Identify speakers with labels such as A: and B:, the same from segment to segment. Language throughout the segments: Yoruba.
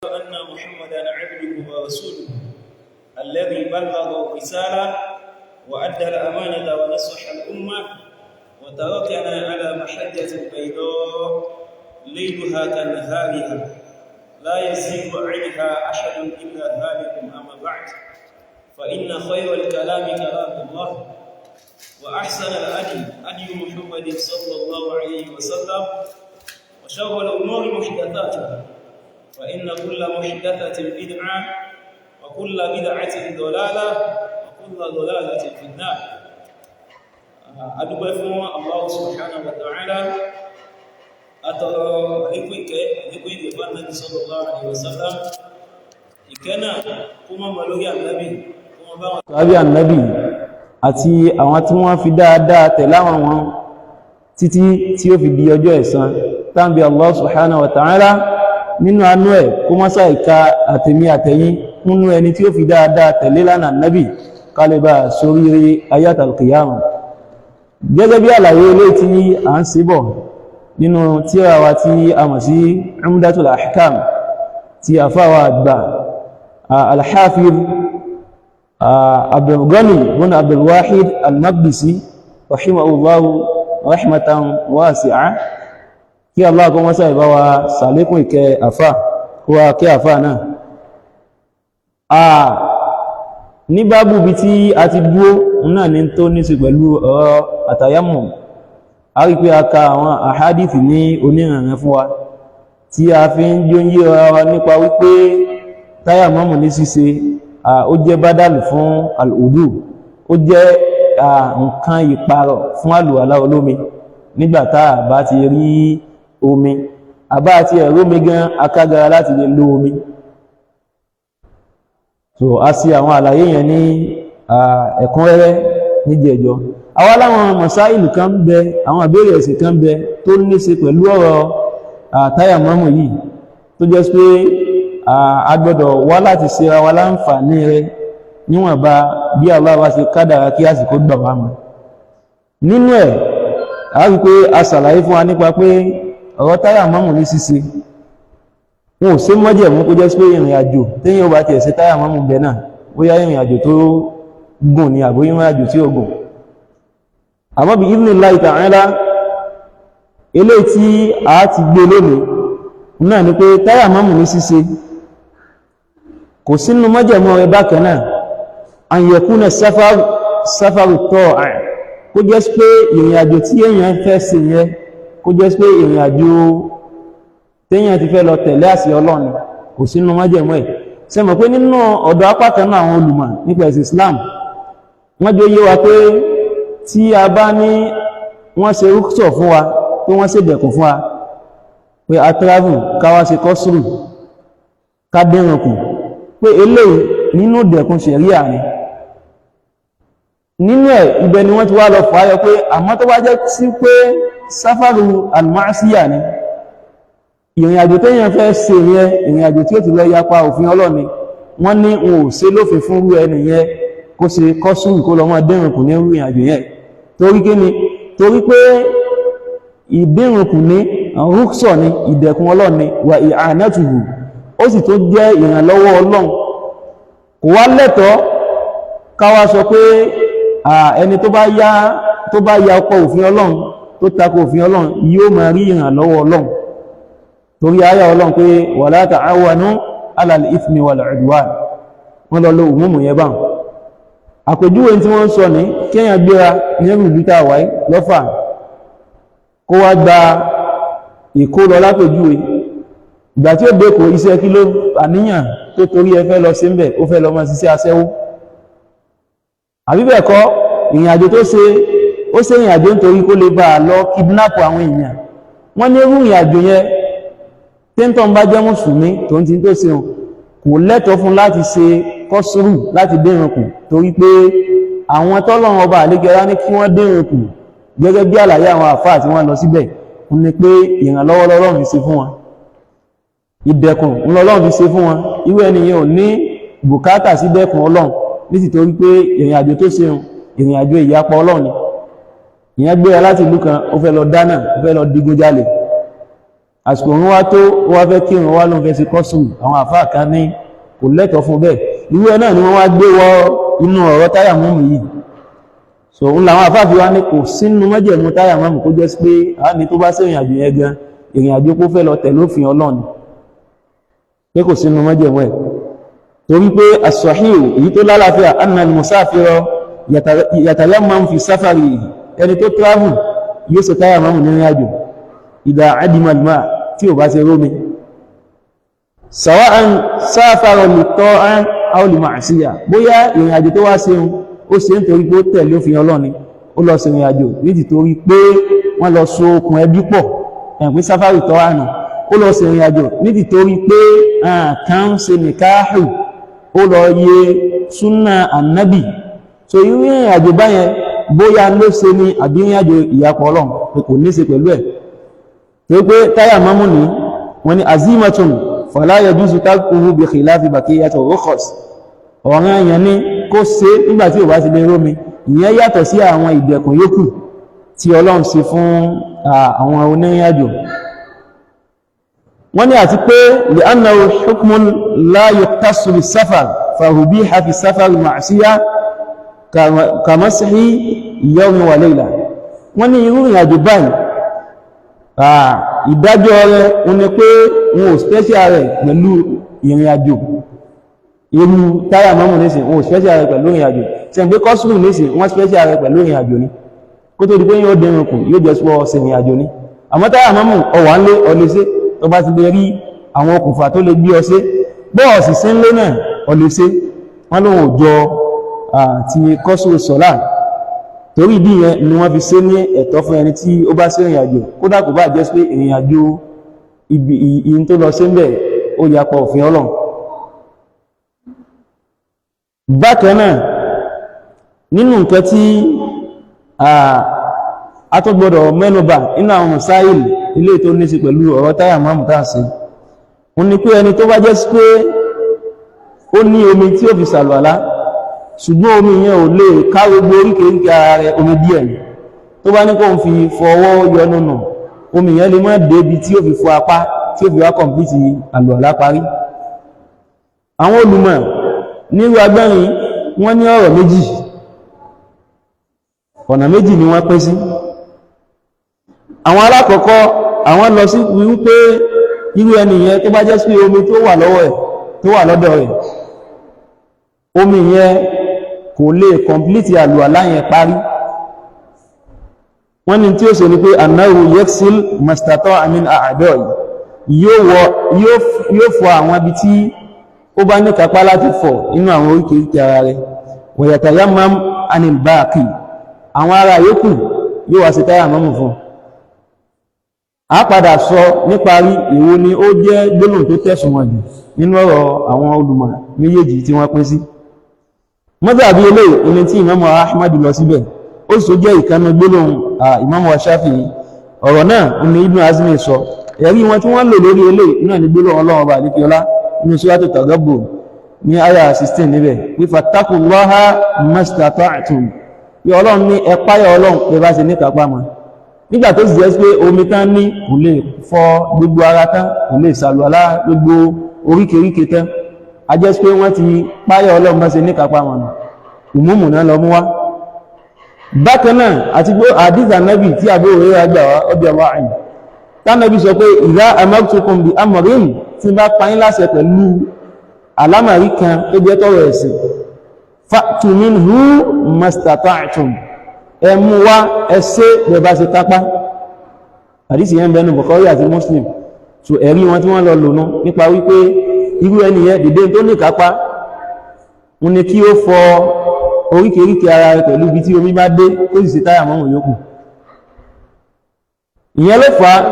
A: أن محمدا عبده ورسوله الذي بلغ الرسالة وأدى الأمانة ونصح الأمة وتركنا على محجة بيضاء ليلها كنهارها لا يزيغ عنها أحد إلا هالك. أما بعد، فإن خير الكلام كلام الله، وأحسن الهدي هدي محمد صلى الله عليه وسلم، وشر الأمور محدثاتها، فإن كل محدثة بدعة، وكل بدعة ضلالة، وكل ضلالة في النار. Adúpẹ́ fún Allah subhanahu wa ta'ala, atọrọ àlékún ìkẹ́, àlékún ìgẹ̀ fún Ànábì sallallahu alaihi wasallam. Ìkẹ́ náà kó má mọ lórí Ànábì, kó má bá wọn
B: tàbí Ànábì àti àwọn tí wọ́n fi dáadáa tẹ̀láwọn wọn títí tí ó fi di ọjọ́ ẹ̀san tàbí Allah subhanahu wa ta'ala. Nínú anú ẹ̀, kó mọ́sá ìka àtẹ̀mí àtẹ̀yìn nínú ẹni tí ó fi dáadáa tẹ̀lé lánàá Nábì, kálíbà sóríire ayatal qiyama. Gẹ́gẹ́ bí àlàyé ilé tí a ń ṣe bọ̀ nínú tírà wa tí a mọ̀ sí Umdatul Ahkam tí àfáwà àgbà Al-Hafiz Abdul Ghani bin Abdul Wahid Al-Maqdisi rahimahullahu rahmatan wasi'a, kí Allah kó mọ́sá ìbá wa sàlékún ìkẹ́ àfá, kó wa kẹ́ àfá náà. Ní bábù bí tí a ti dúó náà ní tó ní sí pẹ̀lú ọ̀rọ̀ àtàyámọ̀. A rí pé a ka àwọn àhádìfì ní onírànràn fún wa tí a fi ń jó yí ara wa nípa wípé táyàmọ́mù ní ṣíṣe, ó jẹ́ bádàlù fún al-wudu, ó jẹ́ nǹkan ìparọ̀ fún àlùwàlá olómi nígbà tá a bá ti rí omi, àbá àti ẹ̀rọ omi gan akágara láti lè lo omi. So a sí àwọn àlàyé yẹn ní ẹ̀kúnrẹ́rẹ́ níjẹ̀jọ́. Àwa láwọn mọ̀sáìlù kan bẹ, àwọn ìbéèrè ẹ̀sìn kan bẹ tó ní ṣe pẹ̀lú ọ̀rọ̀ táyàmọ́mù yìí, tó jẹ́ pé a gbọ́dọ̀ wá láti ṣe ra wa láǹfààní rẹ̀ níwọ̀nba bí Allah wá ṣe kádàrá kí àsìkò gbà wá mọ́. Nínú ẹ̀, a rí pé a ṣàlàyé fún wa nípa pé ọ̀rọ̀ táyàmọ́mù ní ṣíṣe, wọn ò ṣe mọ́jẹ̀mú kó jẹ́ pé ìrìn àjò téèyàn ó bá tiẹ̀ ṣe táyàmọ́mù bẹ náà, bóyá ìrìn àjò tó gùn ni àbó ìrìn àjò tí ó gùn. Àmọ́ bí idhnillahi ta'ala, eléyìí tí a ti gbé lónìí náà ni pé táyàmọ́mù ní ṣíṣe kò sínú májẹ̀mú rẹ̀ bákan náà an yakuna sáfàrù tọ́ọ̀, kó jẹ́ pé ìrìn àjò tí èèyàn fẹ́ ṣe yẹn, kó jẹ́ pé ìrìn àjò téèyàn ti fẹ́ lọ tẹ̀lé àṣẹ Ọlọ́run. Kò sínú májẹ̀mú ẹ̀. Ṣe mọ̀ pé nínú ọ̀dọ̀ apá kan náà àwọn olùmọ̀ nípa ẹ̀sìn Islam, wọ́n jẹ́ yé wa pé tí a bá ní wọ́n ṣe rúkṣọ̀ fún wa, pé wọ́n ṣe dẹ̀kùn fún wa pé a travel, káwá ṣe kọ́sùrù, ká dẹ́rùn kù, pé eléyìí nínú dẹ̀kùn ṣẹ̀ríà ni. Nínú ẹ̀, ibẹ̀ ni wọ́n ti wá lọ fàáyọ pé àmọ́ tó bá jẹ́ sí pé sáfàrù al-ma'siyah ni ìrìn àjò téèyàn fẹ́ ṣe yẹn, ìrìn àjò tí ó ti lọ yapa òfin Ọlọ́ni, wọ́n ní wọn ò ṣe lófin fún rú ẹni yẹn kó ṣe kọ́sùrù, kó lọ mọ́ dẹ́rùn kù ní ìrìn àjò yẹn. Torí kí ni? Torí pé ìdẹ́rùn kù ní rúksọ̀ ni, ìdẹ̀kùn Ọlọ́ni wà i'anatuhu, ó sì tó jẹ́ ìrànlọ́wọ́ Ọlọ́run. Kò wá lẹ́tọ̀ọ́ káwá sọ pé ẹni tó bá ya ọkọ̀ òfin Ọlọ́run, tó tako òfin Ọlọ́run, yóò máa rí ìrànlọ́wọ́ Ọlọ́run, torí ayá Ọlọ́run pé wala ta'awanu 'ala al-ithmi wal-'udwan. Wọ́n lọ lo òmùmù yẹn báwọn. Àpèjúwe tí wọ́n ń sọ ní kéèyàn gbéra ní ẹrù ìlú tá a wáyé lọ́fà, kó wá gba Èkó lọ lápèjúwe. Ìgbà tí ó dẹ́kọ̀, iṣẹ́ kí ló àníyàn tó torí ẹ fẹ́ lọ sí ń bẹ̀? Ó fẹ́ lọ mọ́ ṣiṣẹ́ aṣẹ́wó, àbí bẹ́ẹ̀ kọ́? Ìrìn àjò tó ṣe, ó ṣe ìrìn àjò nítorí kó lè bá a lọ kidnap àwọn èèyàn. Wọ́n ní irú ìrìn àjò yẹn, téńtọ́ bá jẹ́ mùsùlùmí tó ń ti tó ṣe, kò lẹ́tọ̀ọ́ fún láti ṣe kọ́sùrù, láti dérun kù, torí pé àwọn tọ́lọ́run ọba àlejò ní kí wọ́n dérun kù, gẹ́gẹ́ bí àlàyé àwọn àfáà tí wọ́n lọ síbẹ̀, ń ní pé ìrànlọ́wọ́ lọ́lọ́run fi ṣe fún wọn, ìdẹ̀kùn ńlọ́lọ́run fi ṣe fún wọn. Irú ẹni yẹn ò ní bùkátà sí dẹ́kùn Ọlọ́run, nítorí pé ìrìn àjò tó ṣe, ìrìn àjò ìyapa Ọlọ́run ni. Ìyẹn gbéra láti ìlú kan, ó fẹ́ lọ dáná, ó fẹ́ lọ digunjalè. Àsìkò òun wá tó wá fẹ́ kí òun wá ló ń fẹ́ sí kọ́sùn, àwọn àfáà kan ní kò lẹ́tọ̀ọ́ fún bẹ́ẹ̀. Irú ẹ̀ náà ni wọ́n wá gbé wọ inú ọ̀rọ̀ táyà mọ́mù yìí. So ń làwọn àfáà fi wá ní kò sínú májẹ̀mú táyà mọ́mù kó jẹ́ sí pé a ní tó bá sí ìrìn àjò yẹn gan, ìrìn àjò kó fẹ́ lọ tẹ̀lé òfin Ọlọ́run, pé kò sínú májẹ̀mú ẹ̀, torí pé as-sahih, èyí tó lálàáfíà, anna al-musafira yatayammam fi safari, ẹni tó travel yóò ṣe táyà mọ́mù nínú àjò, idha adima al-ma', tí ò bá ṣe rómi, sawa'an sáfàrọ̀ li ta'a aw li ma'siyah, bóyá ìrìn àjò tó wá ṣe ń ó ṣe ń torí pé ó tẹ̀lé òfin Ọlọ́run ni, ó lọ sí ìrìn àjò nítorí torí pé wọ́n lọ so okùn ẹbí pọ̀, ẹ̀pín sáfàrì tọ́ àná, ó lọ sí ìrìn àjò nítorí pé kan ń ṣe nìkáhù, ó lọ yẹ súnà ànábì. So irú ìrìn àjò báyẹn, bóyá ló ṣe ni àbí ìrìn àjò ìyapọ̀ Ọlọ́run, kò ní ṣe pẹ̀lú ẹ̀, tó pé táyà mọ́mú ní wọ́n ni azimatun fala yajuzu tarkuhu bi khilafi baqiyati rukhas, ọ̀ràn èèyàn ní kó ṣe nígbàtí ò bá ti lè rómi. Ìyẹn yàtọ̀ sí àwọn ìdẹ̀kùn yòókù tí Ọlọ́run ṣe fún àwọn onírìn àjò. Wọ́n ní àti pé li'annahu hukmun la yuqtasu bis-safar fahubiha fi safar ma'siyah kamashi yawmin wa layla. Wọ́n ní irú ìrìn àjò báyìí, ìdájọ́ rẹ̀ wọ́n ní pé wọn ò special rẹ̀ pẹ̀lú ìrìn àjò. Irú táyà mọ́mù nísìn, wọn ò special rẹ̀ pẹ̀lú ìrìn àjò. Ṣe ń pé kọ́sùrù nísìn, wọ́n special rẹ̀ pẹ̀lú ìrìn àjò ni, kó tó di pé yóò dẹrùn kù, yóò jẹ́ sọ ọ̀sẹ̀ ìrìn àjò ni. Àmọ́ táyà mọ́mù, ọwà ń lé ọlẹ́sẹ́ tó bá ti lè rí àwọn okùnfà tó lè gbé ọsẹ́, bọ́ọ̀sì sí ńlé náà ọlẹ́sẹ́. Wọ́n lóun ò jọ ti kọ́sùrù sọ́lá, torí ìdí yẹn ni wọ́n fi ṣe ní ẹ̀tọ́ fún ẹni tí ó bá sí ìrìn àjò, kódà kò bá jẹ́ pé ìrìn àjò ibi ìyìn tó lọ sí ń bẹ̀ ó yapa òfin Ọlọ́run. Bákan náà, nínú nǹkan tí a tó gbọdọ̀ mẹ́nubà nínú àwọn masáìlì ilé tó ní sí pẹ̀lú ọ̀rọ̀ táyà mọ́mù tá sí, wọ́n ní pé ẹni tó bá jẹ́ sí pé ó ní omi tí ó fi sàlùwàlá, ṣùgbọ́n omi yẹn ò lè ká gbogbo oríkèéríkèé ara rẹ̀, omi díẹ̀ ni, tó bá ní kó ń fi fọwọ́ yọnu nù, omi yẹn lè má débi tí ó fi fọ apá tí ó fi wá kọ̀m̀plìtì àlùwàlá parí. Àwọn olùmọ̀ nírú agbẹ́rin, wọ́n ní ọ̀rọ̀ méjì, ọ̀nà méjì ni wọ́n pín sí. Àwọn alákọ̀ọ́kọ́, àwọn lọ sí wípé irú ẹni yẹn, tó bá jẹ́ sí omi tó wà lọ́wọ́ ẹ̀, tó wà lọ́dọ̀ rẹ̀, omi yẹn kò lè kọ̀m̀plìtì àlùwàlá yẹn parí, wọ́n ní tí ó ṣe ni pé annahu yeksil mastatọ́ amin àádọ́, yóò fọ àwọn ibi tí ó bá ní kápá láti fọ̀ nínú àwọn oríkèéríkèé ara rẹ̀, wa yatayammam anil baqi, àwọn ará yòókù yóò wá sí táyà mọ́mù fún. A padà sọ níparí èwo ni ó jẹ́ gbólóhùn tó tẹ̀sùn wọn jù nínú ọ̀rọ̀ àwọn olùmọ̀ méjèèjì tí wọ́n pín sí. Mọ́tàbí eléyìí ilé tí Imam Ahmad lọ síbẹ̀, ó sì tó jẹ́ ìkànnì gbólóhùn Imam Shafi'i. Ọ̀rọ̀ náà ní Ibn Azmi sọ. Ẹ̀rí wọn tí wọ́n lò lórí eléyìí náà ní gbólóhùn Ọlọ́run ọba àdékíọlá nínú Suratu Taghabun ní àyà 16 níbẹ̀, pé fattaqullaha mastata'tum, pé Ọlọ́run ní ẹ páyà Ọlọ́run pé bá ṣe ní kápá mọ́. Nígbà tó sì jẹ́ pé omi tán ní kò lè fọ gbogbo ara tán, kò lè ṣàlùwàlá gbogbo oríkèéríkèé tán, a jẹ́ pé wọ́n ti páyà Ọlọ́run bá ṣe ní kápá mọ́, ìmúmù náà lọ mú wá. Bákan náà, àti gbó àdìsá nẹ́bì tí àbí òwe gbà wá ọbẹ̀ ọwọ́ àyìn tánàbí sọ pé idha amartukum bi amrin, tí bá pa yín láṣẹ pẹ̀lú àlámàrí kan tó jẹ́ tọrọ ẹ̀sìn, fa'tu minhu mastata'tum, ẹ mú wá, ẹ ṣe bẹ́ẹ̀ bá ṣe kápá. Àdìsí yẹn bẹnu Bukhari àti Muslim. So ẹ̀rí wọn tí wọ́n lọ lònú nípa wípé irú ẹni yẹn, dìde tó ní kápá wọn ni kí ó fọ oríkèéríkèé ara rẹ̀ pẹ̀lú ibi tí omi bá dé, ó sì ṣe táyà mọ́mù yòókù. Ìyẹn ló fà á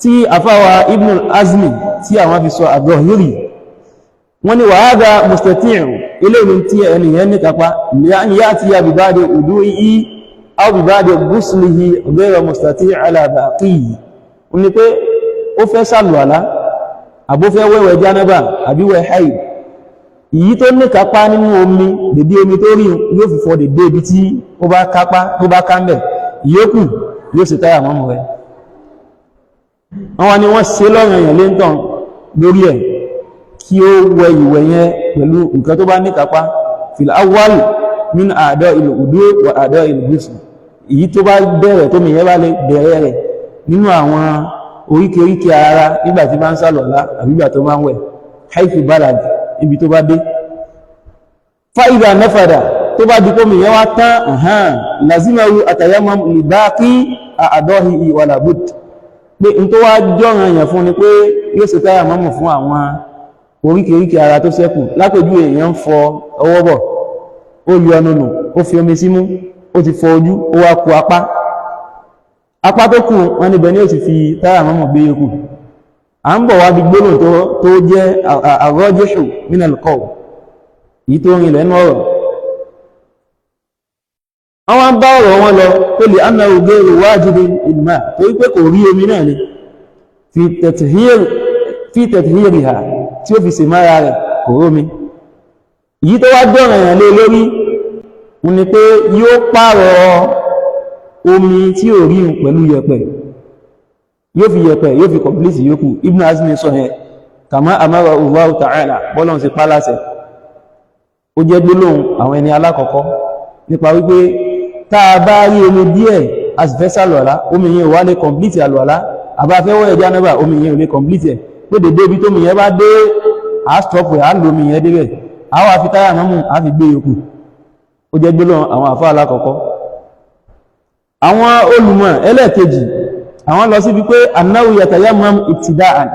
B: tí àfáwà Ibn Azmi tí àwọn fi sọ àgbọ̀hírì, wọ́n ní wàhádà mustati'u, ilé ìlú tí ẹni yẹn ní kápá ya'ti biba'di wudu'ihi aw biba'di ghuslihi ghayra mustati' ala baqihi, wọ́n ní pé ó fẹ́ sàlùwàlá, àbó fẹ́ wẹ̀wẹ̀ jánábà àbí wẹ̀ haid, ìyí tó ní kápá nínú omi, dèdé omi tó rí yóò fi fọ dèdé ibi tí ó bá kápá tó bá ká ń bẹ̀, ìyókù yóò sì táyà mọ́mù rẹ̀. Wọ́n wá ní wọ́n ṣe lọ́rọ̀ èèyàn léńtàn lórí ẹ̀ kí ó wẹ ìwẹ̀ yẹn pẹ̀lú nǹkan tó bá ní kápá fil awwal min àdọ́ ìlú udu wa àdọ́ ìlú gúúsù, èyí tó bá bẹ̀rẹ̀ tó mìíràn bá lè bẹ̀rẹ̀ rẹ̀ nínú àwọn oríkèéríkèé ara nígbà tí bá ń sàlọ̀lá àbígbà tó bá ń wẹ̀, haifu balad, ibi tó bá dé. Fa'idha nafada, tó bá di kómi yẹn wá tán, ahán lazimahu àtàyàmọ́ libaqi àdọ́hì wala bud, pé n tó wá jọ́ràn èèyàn fún ni pé yóò ṣe táyà mọ́mù fún àwọn oríkèéríkèé ara tó ṣẹ́kù. Lápèjú, èèyàn ń fọ ọwọ́ bọ̀, ó yọ ẹnu nù, ó fi omi símú, ó ti fọ ojú, ó wá kù apá. Apá tó kù wọn níbẹ̀ ni ó ti fi táyà mọ́mù gbé yòókù. À ń bọ̀ wá bí gbólóhùn tó jẹ́ àrọ́jẹ́ṣù minal qawl, èyí tó rìn lẹ́nu ọ̀rọ̀. Àwọn bá ọ̀rọ̀ wọn lọ pé lè annahu ghayru wajidin ìlmà, torí pé kò rí omi náà ni fi tathhiriha, tí ó fi ṣe mára rẹ̀, kò rómi. Èyí tó wá dọ̀rọ̀ èèyàn lé lórí ni pé yóò pààrọ̀ omi tí ò rí pẹ̀lú yẹ̀pẹ̀, yóò fi yẹ̀pẹ̀, yóò fi complete yòókù. Ibn Azmi sọ yẹn, kama amara Allahu ta'ala, bọ́lọ́n sí pálásẹ̀. Ó jẹ́ gbólóhùn àwọn ẹni alákọ̀ọ́kọ́ nípa wípé tá a bá rí omi díẹ̀, a sì fẹ́ sàlùwàlá, omi yẹn ò wá lè complete àlùwàlá, àbá fẹ́ wẹ̀ jánábà, omi yẹn ò lè complete ẹ̀, pé dédé ibi tómi yẹn bá dé, à stop ẹ̀, à lo omi yẹn débẹ̀, à wá fi táyà mọ́mù, à fi gbé yòókù. Ó jẹ́ gbólóhùn àwọn àfáà alákọ̀ọ́kọ́. Àwọn olùmọ̀ ẹlẹ́ẹ̀kejì, àwọn lọ síbi pé annahu yatayammam ibtida'an,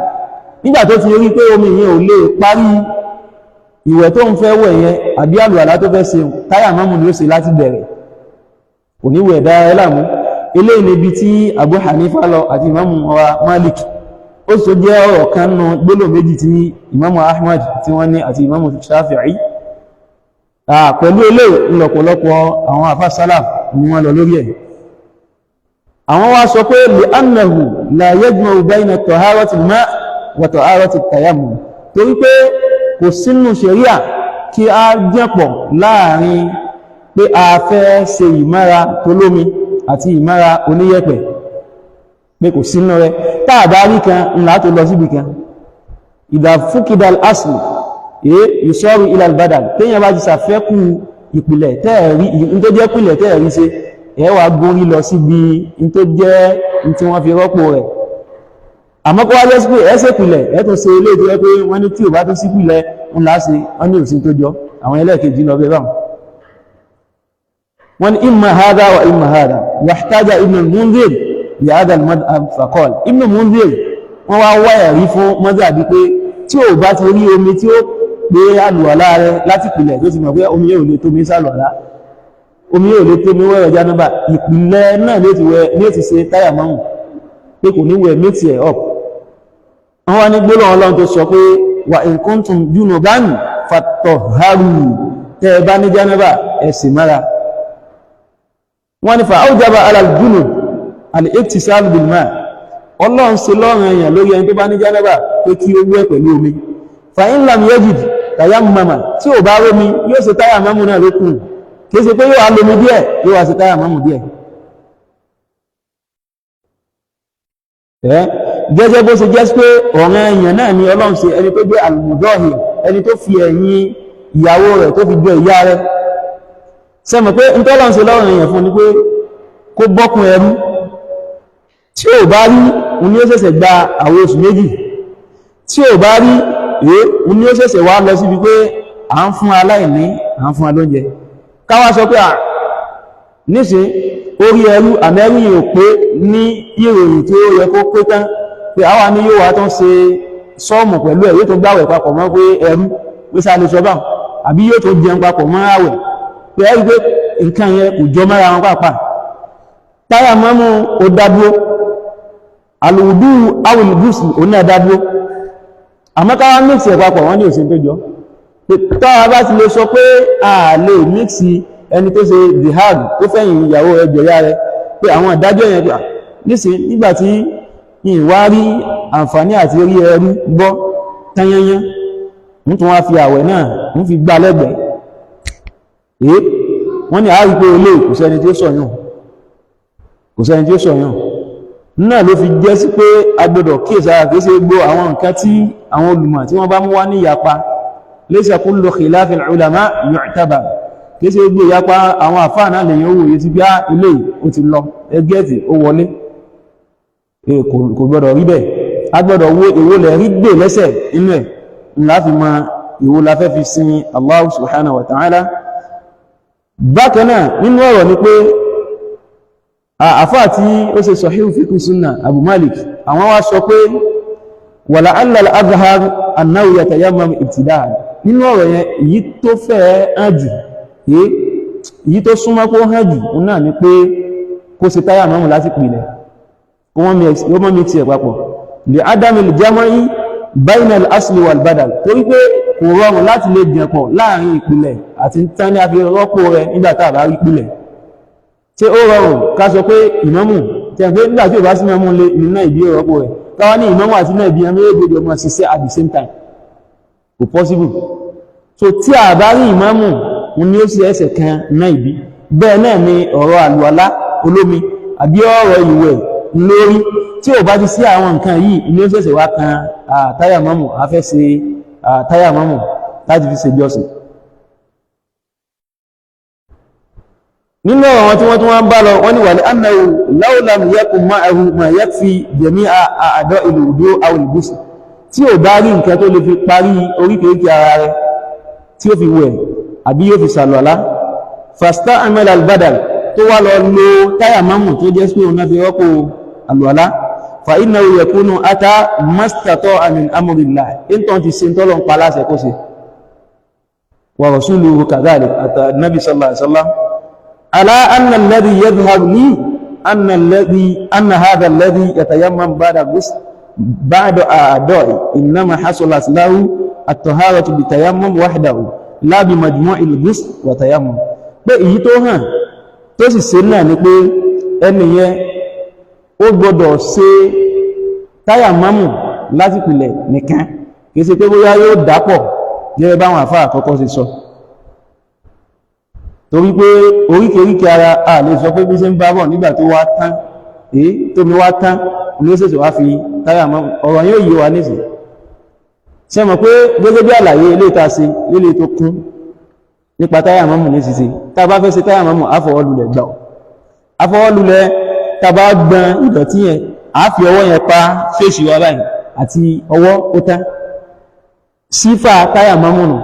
B: nígbà tó ti rí pé omi yẹn ò lè parí ìwẹ̀ tó ń fẹ́ wẹ̀ yẹn àbí àlùwàlá tó fẹ́ ṣe, táyà mọ́mù ni ó ṣe láti bẹ̀rẹ̀, kò ní wẹ̀ dára ẹ láàmú. Eléyìí níbi tí Abu Hanifa lọ àti Imamu wa Malik. Ó sì jẹ́ ọ̀rọ̀ kan nù gbólóhùn méjì tí Imamu Ahmad tí wọ́n ní àti Imamu Shafi'i. Pẹ̀lú eléyìí ńlọ̀pọ̀lọpọ̀ àwọn àfá salaf ni wọ́n lọ lórí ẹ̀. Àwọn wá sọ pé li annahu la yajma'u bayna taharati al-ma' wa taharati at-tayammum, torí pé kò sínú ṣẹ̀ríà kí a jẹ́pọ̀ láàrin pé a fẹ́ ṣe ìmára tó lómi àti ìmára oníyẹ̀pẹ̀, pé kò sínú rẹ̀. Táàbá rí kan ńlá tó lọ síbi kan, idha fuqida al-asl yusaru ila al-badal, téèyàn bá ti ṣàfẹ́kù ìpìlẹ̀ tẹ́ẹ̀rí, in tó jẹ́ pìlẹ̀ tẹ́ẹ̀rí ṣe, ẹ wá gúnrí lọ síbi in tó jẹ́ in tí wọ́n fi rọ́pò rẹ̀. Àmọ́ kó wá jẹ́ sí pé ẹ ṣe pìlẹ̀, ẹ tún ṣe ilé tó yẹ pé wọ́n ní tí ò bá tún sí pìlẹ̀ ńlá ṣe, wọ́n ní òsín tó jọ. Àwọn ẹlẹ́ẹ̀kejì lọ bẹ́ẹ̀ báwọn. Wọ́n ní imma hadha wa imma hadha. Wahtaja Ibn al-Mundhir bi hadha al-madhhab faqala. Ibn al-Mundhir, wọ́n wá wáyà rí fún mọ́sàbí pé tí ò bá ti rí omi tí ó pé àlùwàlá rẹ̀ láti pìlẹ̀, tó ti mọ̀ pé omi yóò lè tó mi sàlùwàlá, omi yóò lè tó mi wẹ̀rẹ̀ jánábà, ìpìlẹ̀ náà ní ó ti ṣe táyà mọ́hùn, pé kò ní wẹ̀ mix ẹ̀ up. Wọ́n wá ní gbólóhùn Ọlọ́run tó sọ pé wa in kuntum junuban fatahharu, tẹ́ ẹ bá ní jánábà, ẹ sì mára. Wọ́n ní fa awjaba ala al-junub al-iktisal bil ma', Ọlọ́run ṣe lọ́rùn èèyàn lórí ẹni tó bá ní jánábà pé kí ó wẹ̀ pẹ̀lú omi. Fa in lam yajid tayammama, tí ò bá rómi, yóò ṣe táyà mọ́mù náà lókùn. Kìí ṣe pé yóò wá lómi díẹ̀, yóò wá ṣe táyà mọ́mù díẹ̀. Ẹ́ gẹ́gẹ́ bó ṣe jẹ́ pé ọ̀ràn èèyàn náà ni Ọlọ́run ṣe ẹni tó jẹ́ al-mudahir, ẹni tó fi ẹ̀yìn ìyàwó rẹ̀ tó fi jọ ìyá rẹ̀, sẹ́mọ̀ pé ń tọ́lọ́run ṣe lọ́rùn èèyàn fún ni pé kó bọ́kùn ẹrú. Tí ò bá rí òun ni ó ṣẹ̀ṣẹ̀ gba àwọn oṣù 2. Tí ò bá rí òun ni ó ṣẹ̀ṣẹ̀ wá lọ síbi pé à ń fún aláìní, à ń fún alóúnjẹ. Káwá sọ pé à nísìn orí ẹrú àmẹ́rìn ò pé ní ìròyìn tí ó yẹ kó pé tán, pé àwa ní yóò wá tó ń ṣe sọ́ọ̀mù pẹ̀lú ẹ̀, yóò tó gbàwẹ̀ papọ̀ mọ́ pé ẹrú pé sáà lè sọ báwọn, àbí yóò tó jẹun papọ̀ mọ́ àwẹ̀, pé ẹrú pé nǹkan yẹn kò jọ mọ́ra wọn pàápàá. Táyà mọ́mú ó dádúró, àlùwùdú awìlgúsù ó náà dádúró, àmọ́ káwá mix ẹ̀ papọ̀, wọ́n ní òsìn tó jọ. Pé táwa bá ti lè sọ pé a lè mix ẹni tó ṣe zihar, tó fẹ̀yìn ìyàwó ẹgbẹ̀ ya rẹ̀, pé àwọn ìdájọ́ yẹn pé nísìn nígbàtí ìwá rí àǹfààní àti rí ẹrú gbọ́ tányányán, ń tún wá fi àwẹ̀ náà ń fi gbá lẹ́gbẹ̀ẹ́. Wọ́n ní àárí pé olè kò sẹ́ni tí ó sọ̀yàn, kò sẹ́ni tí ó sọ̀yàn. Náà ló fi jẹ́ sí pé a gbọ́dọ̀ kíyèsára, kìí ṣe gbogbo àwọn nǹkan tí àwọn olùmọ̀ tí wọ́n bá mú wá ní ìyapa. Laysa kullu khilafil ulama yu'tabar. Kìí ṣe gbogbo ìyapa àwọn àfáà náà lèyàn owó yìí ti bí á ilé ó ti lọ ẹgẹ́ẹ̀tì ó wọlé. Kò gbọ́dọ̀ rí bẹ́ẹ̀. A gbọ́dọ̀ wo èwo lẹ̀ rí gbè lẹ́sẹ̀ inú ẹ̀ ńlá fi mọ èwo la fẹ́ fi sin Allah subhanahu wa ta'ala. Bákan náà, nínú ọ̀rọ̀ ni pé àfáà tí ó ṣe Sahih Fiqh Sunnah, Abu Malik, àwọn wá sọ pé wala'alla al-adhhar annahu yatayammam ibtida'an. Nínú ọ̀rọ̀ yẹn, èyí tó fẹ́ hàn jù, èyí tó súnmọ́ kó hàn jù náà ni pé kó ṣe táyà mọ́mù láti pìlẹ̀, kó wọ́n mix ẹ̀ papọ̀, li adamil jam'i bayna al-asli wal-badal, torí pé kò rọrùn láti lè dẹ̀pọ̀ láàrin ìpìlẹ̀ àti tán ní a fi rọ́pò rẹ̀ nígbà tá a bá rí ìpìlẹ̀. Ṣé ó rọrùn ká sọ pé ìmámù tí a pé nígbà tí ò bá sí mọ́mú lé nínú ìbí rọ́pò rẹ̀, káwá ní ìmámù àti náà ìbí ẹmọ èdè ọmọ ṣiṣẹ́ at the same time? Kò possible. So tí a bá rí ìmámù ní ó sì ẹsẹ̀ kan náà ìbí. Bẹ́ẹ̀ náà ni ọ̀rọ̀ àlùwàlá olómi àbí ọ̀rọ̀ ìwẹ̀ lórí. Tí ò bá ti sí àwọn nǹkan yìí ní ó ṣẹ̀ṣẹ̀ wá kan táyà mọ́mù, a fẹ́ ṣe táyà mọ́mù láti fi ṣèjọsìn. Nínú ọ̀rọ̀ wọn tí wọ́n tún wọ́n bá lọ, wọ́n ní wà ní annahu law lam yakun ma'ahu ma yakfi jami'a a'da'i al-wudu' aw al-ghusl. Tí ò bá rí nǹkan tó lè fi parí oríkèéríkèé ara rẹ̀ tí ó fi wẹ̀ àbí yóò fi sàlọ̀lá, fasta'mala al-badal, tó wá lọ lo táyà mọ́mù tó jẹ́ sí òun náà fi rọ́pò àlùwàlá, fa innahu yakunu ata mastata'a min amrillah, ìntàn ti ṣe tọ́lọ̀ ń pa láṣẹ kó ṣe, wa rasuluhu kadhalik, àtà nabi sallallahu alaihi wasallam. على أن الذي يظهر لي أن الذي أن هذا الذي يتيمم بعد غسل بعد أعضاء إنما حصلت له الطهارة بالتيمم وحده لا بمجموع الغسل وتيمم. Pé èyí tó hàn tó sì ṣe náà ni pé ẹni yẹn ó gbọ́dọ̀ ṣe táyàmámù láti pìlẹ̀ nìkan, kìí ṣe pé bóyá yóò dápọ̀ gẹ́gẹ́ báwọn àfáà àkọ́kọ́ ṣe sọ, torí pé oríkèríkè ara a lè sọ pé bí ṣe ń bá bọ̀ nígbà tó wá tán, èyí tó mi wá tán ní ó ṣẹ̀ṣẹ̀ wá fi táyà mọ́. Ọ̀rọ̀ yóò yé wa nísìn. Ṣe mọ̀ pé gẹ́gẹ́ bí àlàyé ilé ìta ṣe lílé tó kún nípa táyà mọ́mù ní ṣíṣe, tá a bá fẹ́ ṣe táyà mọ́mù, àfọwọ́lulẹ̀ gbà ọ́ àfọwọ́lulẹ̀, tá a bá gbọn ìdọ̀tí yẹn, a fi ọwọ́ yẹn pa fèsì wa báyìí àti ọwọ́, ó tán, sífà táyà mọ́mù nù.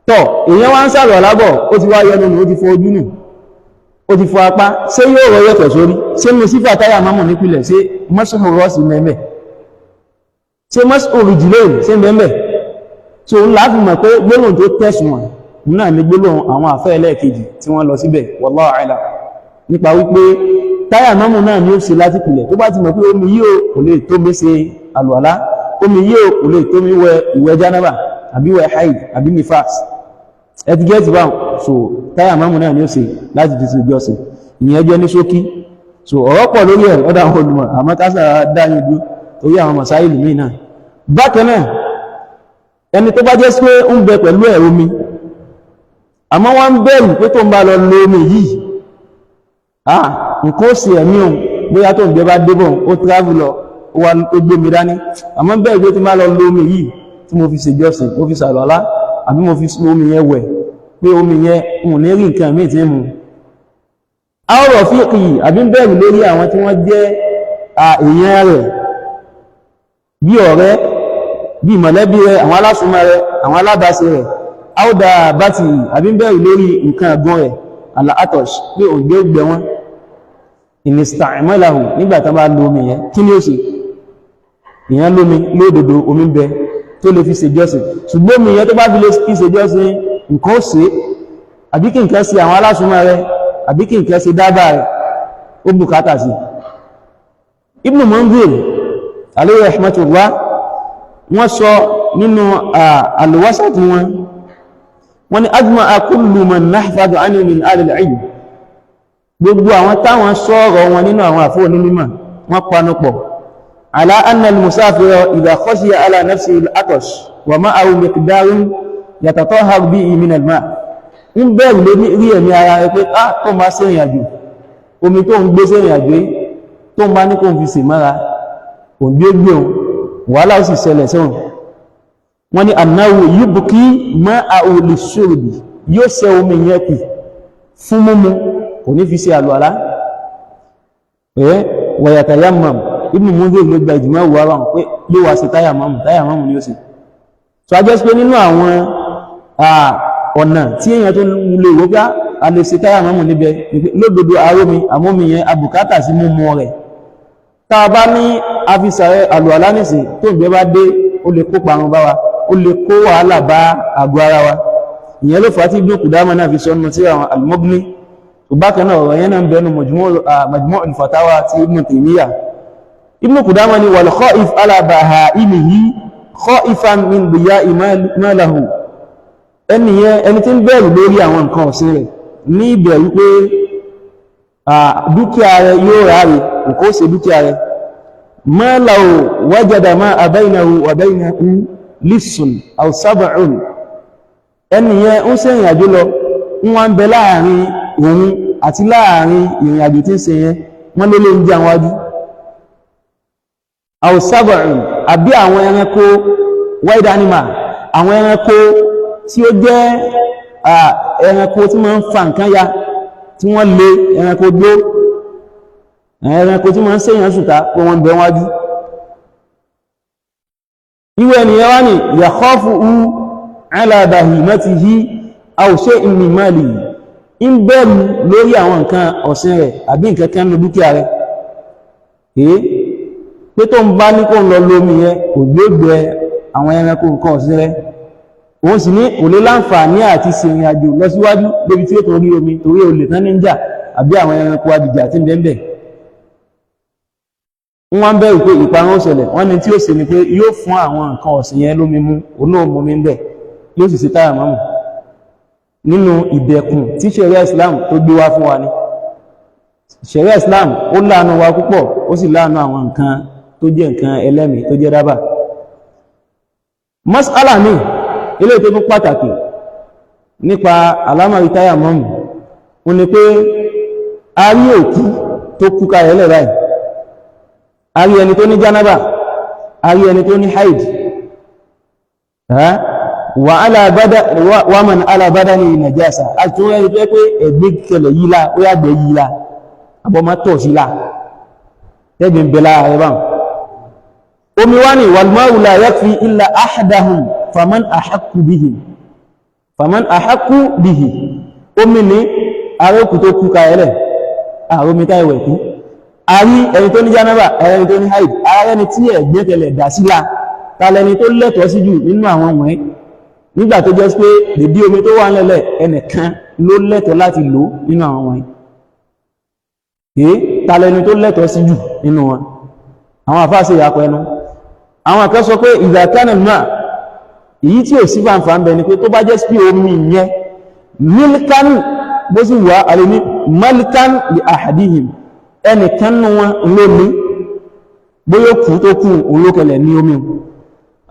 B: Tọ́ èèyàn wá ń sàrọ̀ lábọ̀, ó ti wá yọnu nù, ó ti fọ ojú nù, ó ti fọ apá, ṣé yóò rọ yẹ̀pẹ̀ sórí? Ṣé mo sífà táyà mọ́mù nípìnlẹ̀? Ṣé mọ́sùn rọ́ọ̀sì mẹ́mẹ́? Ṣé mọ́sùn òrìjìlẹ̀ ṣé mẹ́mẹ́? So ń láti mọ̀ pé gbólóhùn tó tẹ̀sùn wọn náà ni gbólóhùn àwọn àfẹ́ ẹlẹ́ẹ̀kejì tí wọ́n lọ síbẹ̀, wallahu a'lam, nípa wípé táyà mọ́mù náà ni ó ṣe láti pìlẹ̀. Tó bá ti mọ̀ pé omi yìí ò lè tó mi ṣe àlùwàlá, omi yìí ò lè tó mi wẹ ìwẹ̀ jánábà àbí wẹ̀ haid àbí nifas, ẹtì gẹ́ẹ̀tì báwọn, so táyà mọ́mù náà ni ó ṣe láti fi ṣe ìjọsìn. Ìyẹn jẹ́ ní ṣókí. So ọ̀rọ̀ pọ̀ lórí ẹ̀ ọ̀dọ̀ àwọn olùmọ̀, àmọ́ kásà dáyé dúró torí àwọn mọ̀sáìlì míì náà. Bákan náà, ẹni tó bá jẹ́ sí pé ń bẹ pẹ̀lú ẹ̀ omi, àmọ́ wọ́n ń bẹ̀rù pé tó ń bá lọ lo omi yìí, nǹkan ó sì ẹ̀mí òun, bóyá tó ń gbé bá débọ̀, ó travel lọ, ó wá ó gbé mi dání, àmọ́ bẹ̀rù pé tó ń bá lọ lo omi yìí tí mo fi ṣèjọsìn, mo fi ṣàlọ́lá àbí mo fi omi yẹn wẹ̀, pé omi yẹn ń ní rí nǹkan míì tí ń mu àwọ̀rọ̀ fíìkì, àbí ń bẹ̀rù lórí àwọn tí wọ́n jẹ́ èèyàn rẹ̀, bí ọ̀rẹ́, bí mọ̀lẹ́bí rẹ̀, àwọn alásùnmọ́ rẹ̀, àwọn alábàáṣe rẹ̀, áwùdà bátì, àbí ń bẹ̀rù lórí nǹkan ẹ̀gbọ́n rẹ̀, àlàátọ̀ṣ, pé òǹgbẹ́ gbẹ wọn, ìnìsítàìmọ́láhù, nígbà tán bá lo omi yẹn, kí ni ó ṣe? Èèyàn lómi lódodo, omi ń bẹ tó lè fi ṣèjọsìn, ṣùgbọ́n omi yẹn tó bá fi lè fi ṣèjọsìn, nǹkan ó ṣe, àbí kí nǹkan ṣe àwọn alásùnmọ́ rẹ̀, àbí kí nǹkan ṣe dábàá rẹ̀, ó bùkátà sí. Ibn Munzir alayhi rahmatullah, wọ́n sọ nínú al-Wasat wọn, wọ́n ní ajma'a kullu man nahfadhu anhu min ahli al-ilm, gbogbo àwọn táwọn sọ̀rọ̀ wọn nínú àwọn àfóò ní mímọ̀, wọ́n panupọ̀ ala anna al-musafira idha khashiya ala nafsihi al-atash wa ma'ahu miqdarun yatatahharu bihi min al-ma', ń bẹ̀rù lórí rí ẹ̀mí ara rẹ̀ pé á tó máa ṣe ìrìn àjò, omi tó ń gbé sí ìrìn àjò Tó ń bá ní kó ń fi sè mọ́ra, òǹgbé gbé òun, wàhálà ó sì ṣẹlẹ̀ sẹ́wọ̀n. Wọ́n ní annahu yubki ma'ahu lishurbi, yóò ṣẹ́ omi yẹn kù fún mímu, kò ní fi ṣe àlùwàlá. Ẹ̀ wa yatayammam. Ibn Mundhir ló gba ìjìmọ̀ wà wà pé yóò wá sí táyàmọ́mù, táyàmọ́mù ni ó sì. So a jẹ́ sí pé nínú àwọn ọ̀nà tí èèyàn tó lè wó pé a lè ṣe táyàmọ́mù níbẹ̀, lódodo arómi àmómi yẹn abùkátà sí mímu rẹ̀. Tá a bá ní afisàrẹ àlùwàlá nìsín, tó ń gbé bá dé, ó lè kó parun bá wa, ó lè kó wàhálà bá àgọ́ ara wa. Ìyẹn ló fà á tí Ibn Qudama náà fi sọ nínú tí àwọn al-Mughni. Bákan náà, ọ̀rọ̀ yẹn náà ń bẹnu Majmu' al-Fatawa ti Ibn Taymiyyah. Ibn Qudama ni wal khaif ala bahaimihi khaifan min diya'i ma lahu. Ẹni yẹn, ẹni tí ń bẹ̀rù lórí àwọn nǹkan ọ̀sìn rẹ̀ ní ìbẹ̀rù pé dúkìá rẹ̀ yóò ráre, kò ṣe dúkìá rẹ̀, ma law wajada ma baynahu wa baynahu lissun aw sab'un. Ẹni yẹn ń ṣe ìrìn àjò lọ, ń wá ń bẹ láàrin òun àti láàrin ìrìn àjò tí ń ṣe yẹn, wọ́n lé lé ń jẹ́ àwọn wájú, aw sab'un, àbí àwọn ẹranko wild animal, àwọn ẹranko tí ó jẹ́ ẹranko tí wọ́n ń fa nǹkan ya, tí wọ́n lé ẹranko gbó, ẹranko tí wọ́n ń ṣèyàn sùta, pé wọ́n ń bẹ wájú. Ìwé ènìyàn wá ní yakhafu ala bahimatihi aw shay'in min malihi, ń bẹ̀rù lórí àwọn nǹkan ọ̀sìn rẹ̀ àbí nǹkan kan ní dúkìá rẹ̀, èé pé tó ń bá ní kó ń lọ lómi yẹn, kò gbégbé àwọn ẹranko nǹkan ọ̀sìn rẹ̀, òun sì ní kò lè láǹfààní àti ṣèrìn àjò lọ síwájú débi tí ó tó rí omi, torí olè tán ní ń jà àbí àwọn ẹranko adìjà tí ń bẹ ń bẹ̀. Wọ́n bẹ̀rù pé ìparun ó ṣẹlẹ̀. Wọ́n ní tí ó ṣe ni pé yóò fún àwọn nǹkan ọ̀sìn yẹn lómi mú, òun náà mú mi ń bẹ̀, yóò sì ṣe táyà mọ́mù. Nínú ìdẹ̀kùn tí ṣẹ̀ríà Islam tó gbé wá fún wa ni. Ṣẹ̀ríà Islam ó láàánú wa púpọ̀, ó sì láàánú àwọn nǹkan tó jẹ́ nǹkan ẹlẹ́mìí, tó jẹ́ dábà. Mas'ala mi ilé tó tún pàtàkì nípa àlámọ̀rí táyà mọ́mù ó ní pé a rí òkú tó kú kalẹ̀ lẹ̀ báyìí, a rí ẹni tó ní jánábà, a rí ẹni tó ní haid, wa man ala badani najasa, a tún rẹ̀ tó pé ẹ̀gbẹ́ kẹlẹ̀ yíla, ó yàgbẹ́ yíla, àbọ̀mọ́ tọ̀ sílá, tẹ́gbẹ̀ ń bẹ lára rẹ̀ báwọn. Omi wá ní wal ma'u la yakfi illa ahadahum faman ahaqqu bihi, faman ahaqqu bihi. Omi ní arókù tó kú kalẹ̀, àrómi táìwẹ̀ kú, a rí ẹni tó ní jánábà, ẹni tó ní haid, ara ẹni tí ẹ̀gbẹ́ kẹlẹ̀ dà sílá, tàlẹni tó lẹ́tọ̀ọ́ sí jù nínú àwọn wọ̀nyí? Nígbà tó jẹ́ pé dèdí omi tó wà nílẹ̀, ẹnìkan ló lẹ́tọ̀ọ́ láti lò nínú àwọn wọ̀nyí, èé tàlẹni tó lẹ́tọ̀ọ́ sí jù nínú wọn? Àwọn àfáà ṣe ìyàpọ̀ ẹnu. Àwọn kan sọ pé idha kana al-ma', èyí tí ò sí fàǹfà ń bẹ ni pé tó bá jẹ́ sí omi yẹn milkan, bó sì wà alẹ́ ní malkan li ahadihim, ẹnìkan nù wọn ló ní, bóyá kú tó kú olókẹlẹ̀ ní omi,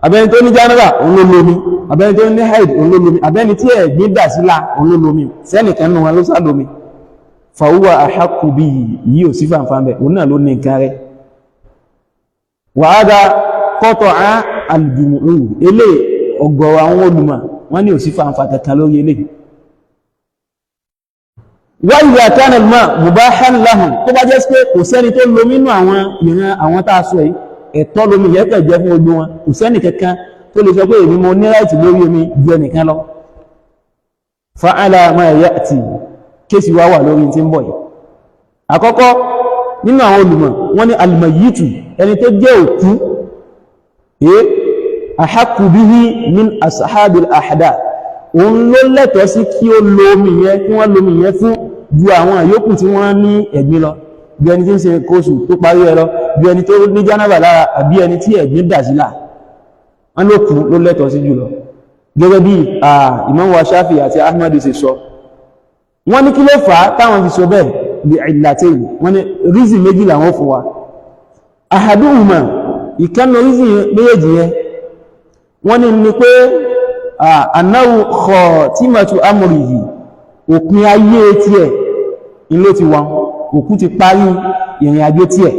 B: abẹni tó ní jánábà òun ló lómi, abẹni tó ní haid òun ló lómi, abẹni tí ẹ̀gbin dà sílá òun ló lómi, sẹ́nìkan nù wọn ló sá lómi, fahuwa ahaqqu bihi. Yìí ò sí fàǹfà ń bẹ, òun náà ló ní nǹkan rẹ̀. Wa hadha qata'a al-jumhur, ilé ọ̀gọ̀rọ̀ àwọn olùmọ̀ wọ́n ní ò sí fàǹfà kankan lórí ilé. Wa idha kana al-ma' mubahan lahum, tó bá jẹ́ pé kò sẹ́ni tó lomi nínú àwọn ìran àwọn tá a sọ yìí, ẹ̀tọ́ lomi yẹn kẹ̀ jẹ́ fún gbogbo wọn, kò sẹ́ni kankan tó lè sọ pé èmi mo ní right lórí omi ju ẹnìkan lọ. Fa'ala ma ya'ti, case wá wà lórí tí ń bọ̀ yìí. Àkọ́kọ́ nínú àwọn olùmọ̀, wọ́n ní al-mayyitu, ẹni tó jẹ́ òkú, ahaqqu bihi min ashabil ahdath, òun ló lẹ́tọ̀ọ́ sí kí ó lo omi yẹn, kí wọ́n lo omi yẹn fún, ju àwọn àyókù tí wọ́n ní ẹ̀gbin lọ, bí ẹni tí ń ṣe kóṣù tó parí ẹ lọ, bí ẹni tó ní jánábà lára, àbí ẹni tí ẹ̀gbin dà sílà. Wọ́n ló kú ló lẹ́tọ̀ọ́ sí jùlọ, gẹ́gẹ́ bí Imam wa Shafi àti Ahmad ṣe sọ. Wọ́n ní kí ló fà á táwọn fi sọ bẹ́ẹ̀? Bí illatayn, wọ́n ní reason méjì làwọn fún wa. Ahaduhuma, ìkànnà reason méjèèjì yẹn, wọ́n ní ni pé annahu khatimatu amrihi, òpin ayé tiẹ̀ ilé ti wà, òkú ti parí ìrìn àjò tiẹ̀.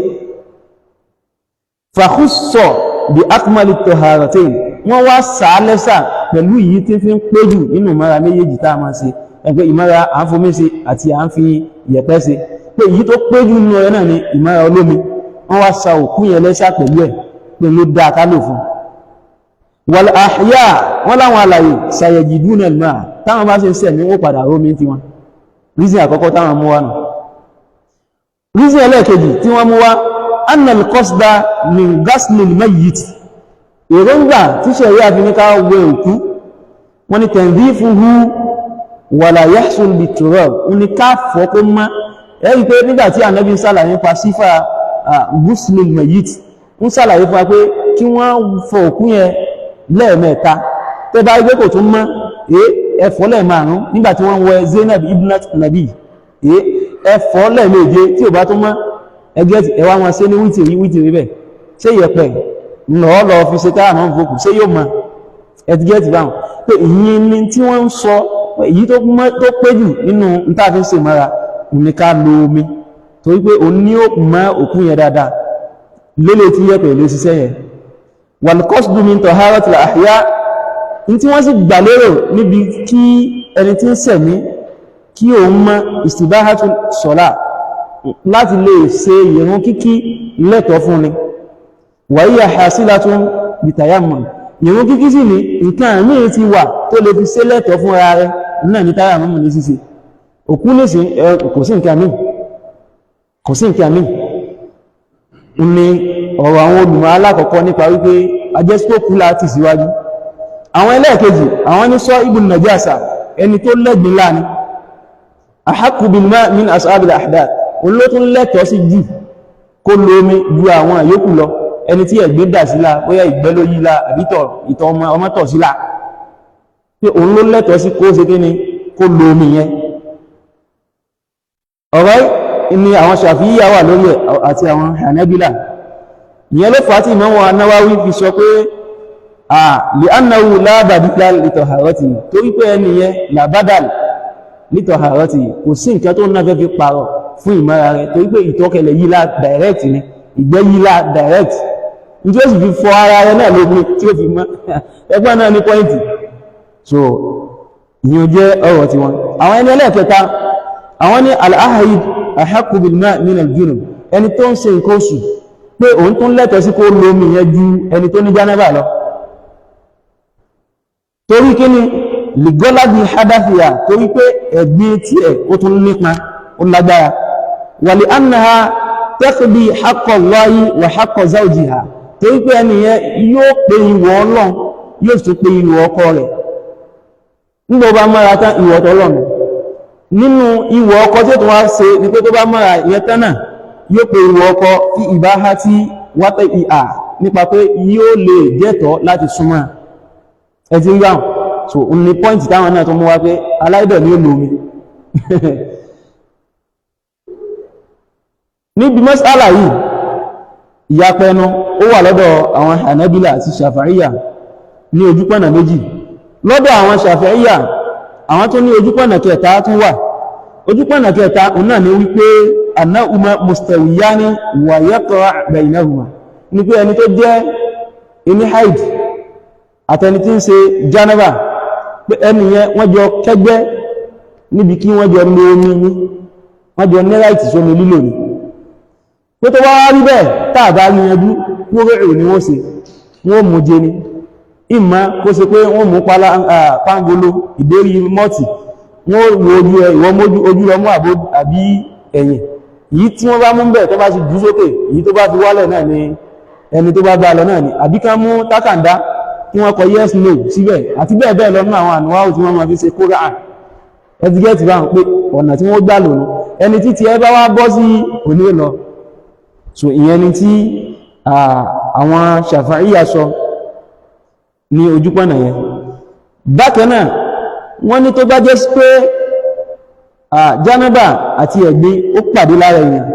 B: Fàkúsọ̀ bí akmali taharatain, wọ́n wá sàálẹ́sà pẹ̀lú yìí tí fi ń péjù nínú ìmára méjèèjì tá a máa ṣe, ẹgbẹ́ ìmára à ń fomi ṣe àti à ń fi ìyẹ̀pẹ̀ ṣe, pé èyí tó péjù nínú ẹ̀ náà ni ìmára olómi. Wọ́n wá sa òkú yẹn lẹ́sà pẹ̀lú ẹ̀ pé ló dáa ká lò fún. Wal ahya, wọ́n láwọn àlàyé sayajiduna al-ma', táwọn bá ṣe ń sẹ̀mí wọ́n padà rómi tí wọn. Rízìn àkọ́kọ́ táwọn mú wá nù. Rízìn ẹlẹ́ẹ̀kejì tí wọ́n mú wá, anna al-qasda min ghaslil mayyit, èròǹgbà tí ṣẹ̀ríà fi ní ká wẹ òkú, wọ́n ní tanzifuhu wala yahsul bit-turab, wọ́n ní ká fọ̀ kó mọ́. Ẹ̀rí pé nígbà tí Ànábì ń sàlàyé nípa sífà ghuslil mayyit, ń sàlàyé fún wa pé kí wọ́n fọ òkú yẹn lẹ́ẹ̀mẹ́ta, tẹ́ bá rí pé kò tún mọ́, ẹ̀fọ́ lẹ́ẹ̀márùn. Nígbà tí wọ́n wẹ Zainab ibnat Nabi, ẹ̀fọ́ lẹ́ẹ̀méje, tí ò bá tún mọ́, ẹgẹ́ ẹwà wọn ṣe ní wítìrí wítìrí bẹ́ẹ̀. Ṣé ìyẹ̀pẹ̀ lọ́ọ́ lọ fi ṣe táyà mọ́ fòkù, ṣé yóò mọ́? Ẹtígẹ́tì báwọn pé ìyìn ni tí wọ́n ń sọ, èyí tó pé jù nínú níta fi ń ṣe mọ́ra ní ká lo omi, torí pé òun ní ó mọ́ òkú yẹn dáadáa lélẹ̀ tí yẹ̀pẹ̀ lè ṣiṣẹ́ yẹn. Wal-qasdu min taharatil ahya, ní tí wọ́n sì gbà lérò níbi kí ẹni tí ń sẹ̀mí kí òun mọ́, istibahatu sọ̀lá, láti lè ṣe ìrun kíkí lẹ́tọ̀ọ́ fún ni. Wa hiya hasilatun bitayammum, ìrun kíkí sì ní nǹkan míì ti wà tó lè fi ṣe lẹ́tọ̀ọ́ fún ara rẹ̀ náà ní tayammum ní ṣíṣe. Òkú nìsín kò sí nǹkan míì, kò sí nǹkan míì ní ọ̀rọ̀ àwọn olùmọ̀ alákọ̀ọ́kọ́ nípa wípé ajẹ́síkòkú láti síwájú. Àwọn ẹlẹ́ẹ̀kejì, àwọn ní sọ ibùn najasa, ẹni tó lẹ́gbìn láni, ahaqqu bil ma' min ashabil ahdath, òun ló tún lẹ́tọ̀ọ́ sí jù kó lo omi ju àwọn àyókù lọ. Ẹni tí ẹ̀gbin dà sí la, bóyá ìgbẹ́ ló yí la àbí ìtọ̀ ọmọ tọ̀ sí la, pé òun ló lẹ́tọ̀ọ́ sí kó ṣe kíni, kó lo omi yẹn. Ọ̀rọ̀ ni àwọn Ṣàfi'íyà wà lórí ẹ̀ àti àwọn Hanabila. Ìyẹn ló fà á tí Imam Nawawi fi sọ pé li'annahu la badila li taharati, torí pé ẹni yẹn la badal li taharati, kò sí nǹkan tó náà fẹ́ fi pààrọ̀ fún ìmọ́ra rẹ̀, torí pé ìtọ́kẹlẹ̀ yìí lá direct ni, ìgbẹ́ yìí lá direct ní tí ó sì fi fọ ara rẹ̀ náà lómi tí ó fi mọ́. Ẹgbẹ́ náà ní point. So ìyẹn jẹ́ ọ̀rọ̀ tiwọn. Àwọn ẹni ẹlẹ́ẹ̀kẹta, àwọn ní al-ahid ahaqqu bil ma' min al-junub, ẹni tó ń ṣe nǹkan oṣù, pé òun tún lẹ́tọ̀ọ́ sí kó lómi yẹn ju ẹni tó ní jánábà lọ. Torí kí ni? Lìgọ́lábì hadathiya, torí pé ẹ̀gbin tí ẹ̀ ó tún nípa, ó lágbára. Wa li annaha taqdi haqqa Allahi wa haqqa zawjiha, torí pé ẹni yẹn yóò pé ìwọ̀ Ọlọ́run, yóò tún pé ìwọ̀ ọkọ rẹ̀. Nígbà ó bá mọ́ra tán, ìwọ̀ tọ́lọ́run nínú ìwọ̀ ọkọ tí ó tún wá ṣe ni pé tó bá mọ́ra ìyẹn tán náà, yóò pé ìwọ̀ ọkọ fi ìbáhá tí wátẹ̀ ìhà, nípa pé yóò lè jẹ́tọ̀ láti súnmọ́ ẹ ti ń gbà. So ní point táwọn náà tó mú wá pé aláìdọ̀ ní ó lómi níbi mọ́sálà yìí. Ìyapẹnu ó wà lọ́dọ̀ àwọn Hanabila àti Shafi'iyya ní ojúpọ̀nà méjì. Lọ́dọ̀ àwọn Shafi'iyya, àwọn tó ní ojúpọ̀nà kẹta tún wà. Ojúpọ̀nà kẹta òun náà ni wípé annahuma mustawiyani wa yaqa' baynahuma, ní pé ẹni tó jẹ́ ẹni haid àtẹni tí ń ṣe janaba, pé ẹni yẹn wọ́n jọ kẹgbẹ́ níbi kí wọ́n jọ lo omi ní, wọ́n jọ ní right sómi lílò ní. Pé tó wá rí bẹ́ẹ̀, tàbá rí yanjú kúrò ní wọ́n ṣe, wọ́n mú jẹ ní ìmá kó ṣe pé wọ́n mú pangolo ìdérí mọ́tì, wọ́n wo ojú ẹ, ìwọ mójú ojú lọ mú àbí ẹ̀yìn, èyí tí wọ́n bá mú bẹ́ẹ̀ tó bá ti jù sókè, èyí tó bá fi wálẹ̀ náà ni ẹni tó bá bá lọ náà ni, àbí ká mú tákàndá kí wọ́n kọ yes no síbẹ̀, àti bẹ́ẹ̀ bẹ́ẹ̀ lọ́nà àwọn ànúwáwò tí wọ́n máa fi ṣe kóra. Ẹtígẹ́tì bá ń pé ọ̀nà tí wọ́n gbà lónú ẹni títí ẹ bá wá bọ́ sí òní lọ. So ìyẹn ni tí àwọn Ṣàfàíyà sọ ní ojúpọ̀nà yẹn. Bákan náà, wọ́n ní tó bá jẹ́ pé jánábà àti ẹ̀gbin ó pàdé lára èèyàn,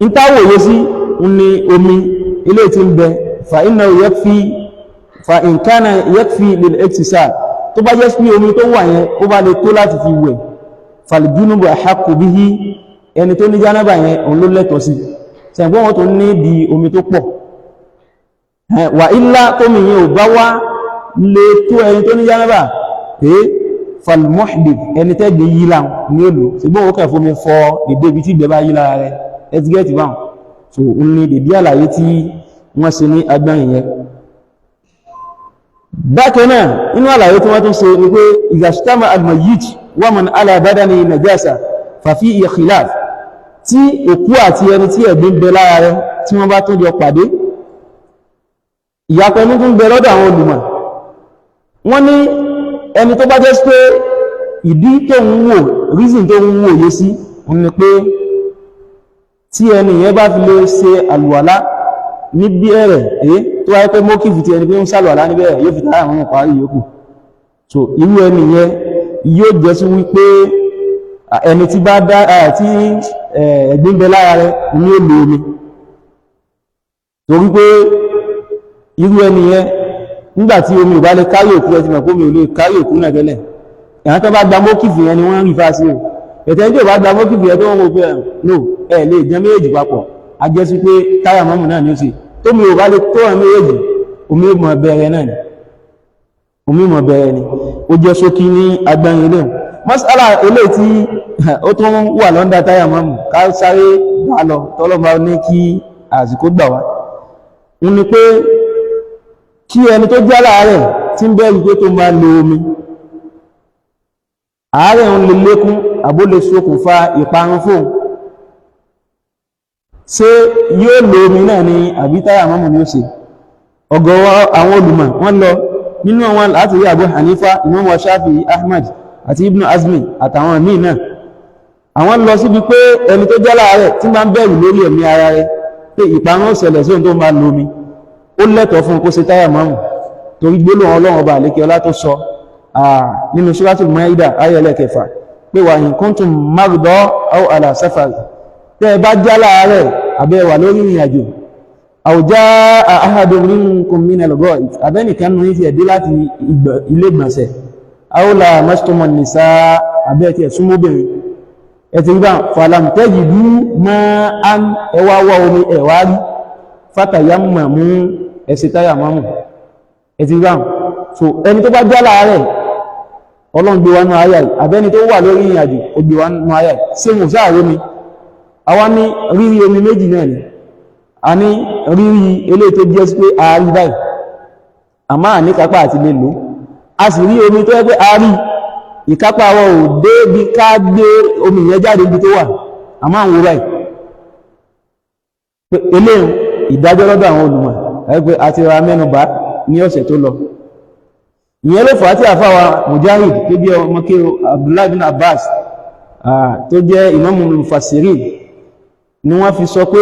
B: ń táwòye sí ní omi ilé tí ń bẹ, fa innahu yakfi, fa in kana yakfi lil iktisal, tó bá jẹ́ sí omi tó wà yẹn ó bá lè tó láti fi wẹ̀, fal junubu ahaqqu bihi, ẹni tó ní jánábà yẹn òun ló lẹ́tọ̀ọ́ sí. Sẹ̀gbọ́n wọn tó ní di omi tó pọ̀. Wà ilá tómi yẹn ò bá wá lè tó ẹni tó ní jánábà pé falmuhdith, ẹni tẹ́gbẹ̀ yí láun ní èlò, ṣùgbọ́n ó kẹ́ fómi fọ dédé ibi tí ìgbẹ́ bá yí lára rẹ̀. Ẹtígẹ́ẹ̀tì báwọn. So ń ní dèdé àlàyé tí wọ́n ṣe ní agbárin yẹn. Bákan náà, inú àlàyé tí wọ́n tún ṣe ni pé ìgbàṣítàmà al-mayyit wa man ala badani najasa fa fi khilaf, tí òkú àti ẹni tí ẹ̀gbin bẹ lára rẹ̀ tí wọ́n bá tún jọ pàdé, ìyapẹnu tún bẹ lọ́dọ̀ àwọn olùmọ̀. Wọ́n ní ẹni tó bá jẹ́ pé ìdí tó ń wò, reason tó ń wò yé sí ni pé tí ẹni yẹn bá fi lè ṣe àlùwàlá ní bí ẹ̀rẹ̀ tó wáyé pé mọ́kìfì tí ẹni pé ń sàlùwàlá níbẹ̀ yóò fi tààrà àwọn parí yòókù. So irú ẹni yẹn yóò jẹ́ sí wípé ẹni tí bá dá tí ẹ̀gbin bẹ lára rẹ̀ ní ó lo omi, torí pé irú ẹni yẹn nígbàtí omi ò bá lè kárí òkú, ẹ ti mọ̀ pé omi ò lè kárí òkú náà tẹ́lẹ̀. Ìyàn tó bá gba mọ́kìfì yẹn ni wọ́n ń rí fásí o. Ẹ̀tẹ́ tí ò bá gba mọ́kìfì yẹn tó wọ́n wò pé no, ẹ lè jẹ méjèèjì papọ̀, a jẹ́ sí pé táyà mọ́mù náà ni ó sì tómi ò bá lè tó ẹ̀ méjèèjì, omi ò mọ̀ bẹ̀rẹ̀ náà ni, omi ò mọ̀ bẹ̀rẹ̀ ni. Ó jẹ́ ṣókí ní agbẹ́rin ilé. Mas'ala eléyìí tí ó tún wà lọ́ndà táyà mọ́mù ká sáré bá lọ tọ́lọ́mọ ní kí àsìkò gbà wá ń ni pé kí ẹni tó jẹ́ aláàárẹ̀ tí ń bẹ̀rù pé tó máa lo omi, àárẹ̀ ń lè lékún àbó lè ṣokùnfà ìparun fóun, ṣé yóò lo omi náà ni àbí táyà mọ́mù ni ó ṣe? Ọ̀gọ̀rọ̀ àwọn olùmọ̀ wọ́n lọ nínú wọn láti rí Abu Hanifa, Imam Shafi'i, Ahmad àti Ibn Azmi àtàwọn míì náà. Àwọn lọ síbi pé ẹni tó jẹ́ aláàárẹ̀ tí máa ń bẹ̀rù lórí ẹ̀mí ara rẹ̀ pé ìparun ó ṣẹlẹ̀ sí ohun tó máa lo omi, ó lẹ́tọ̀ọ́ fún kó ṣe táyà mọ́mù, torí gbólóhùn Ọlọ́run ọba àlékè ọlá tó sọ nínú Suratul Maida ayé ẹlẹ́kẹfà pé wa in kuntum marda aw ala safar, tẹ́ ẹ bá já láàárẹ̀ àbẹ́ wà lórí ìrìn àjò, aw jaa ahadun minkum minal ghaid, abẹ́nìkan nù ní ti ẹ̀dí láti ilé ìgbọ̀nsẹ̀, aw lamastumun nisaa, àbẹ́ ti ẹ̀súnmọ́bìnrin ẹ ti gbà, falam tajidu ma'an, ẹwà wá omi ẹ̀wà rí, fatayammamu, ẹ̀sẹ̀ táyà mọ́mù. Ẹ ti gbà. So ẹni tó bá já láàárẹ̀, Ọlọ́run gbé wa nú ayà yìí, àbẹ́ni tó wà lórí ìrìn àjò ó gbé wa nú ayà yìí. Ṣé mo sáà rómi? Àwa ní rírí omi méjì náà ni. A ní rírí eléyìí tó jẹ́ sí pé a rí báyìí, àmọ́ àní kápá àti lè lò. A sì rí omi tó yẹ pé a rí, ìkápá wa ò dé bí ká gbé omi yẹn jáde ibi tó wà, àmọ́ àwọn báyìí pé eléyìí ìdájọ́ lọ́dọ̀ àwọn olùmọ̀ ẹgbẹ́ àti ra mẹ́nubà ní ọ̀sẹ̀ tó lọ. Ìyẹn ló fà á tí àfáwà Mujahid tó jẹ́ ọmọ kí Abdullahi bin Abbas tó jẹ́ Imam Mufassirin ni wọ́n fi sọ pé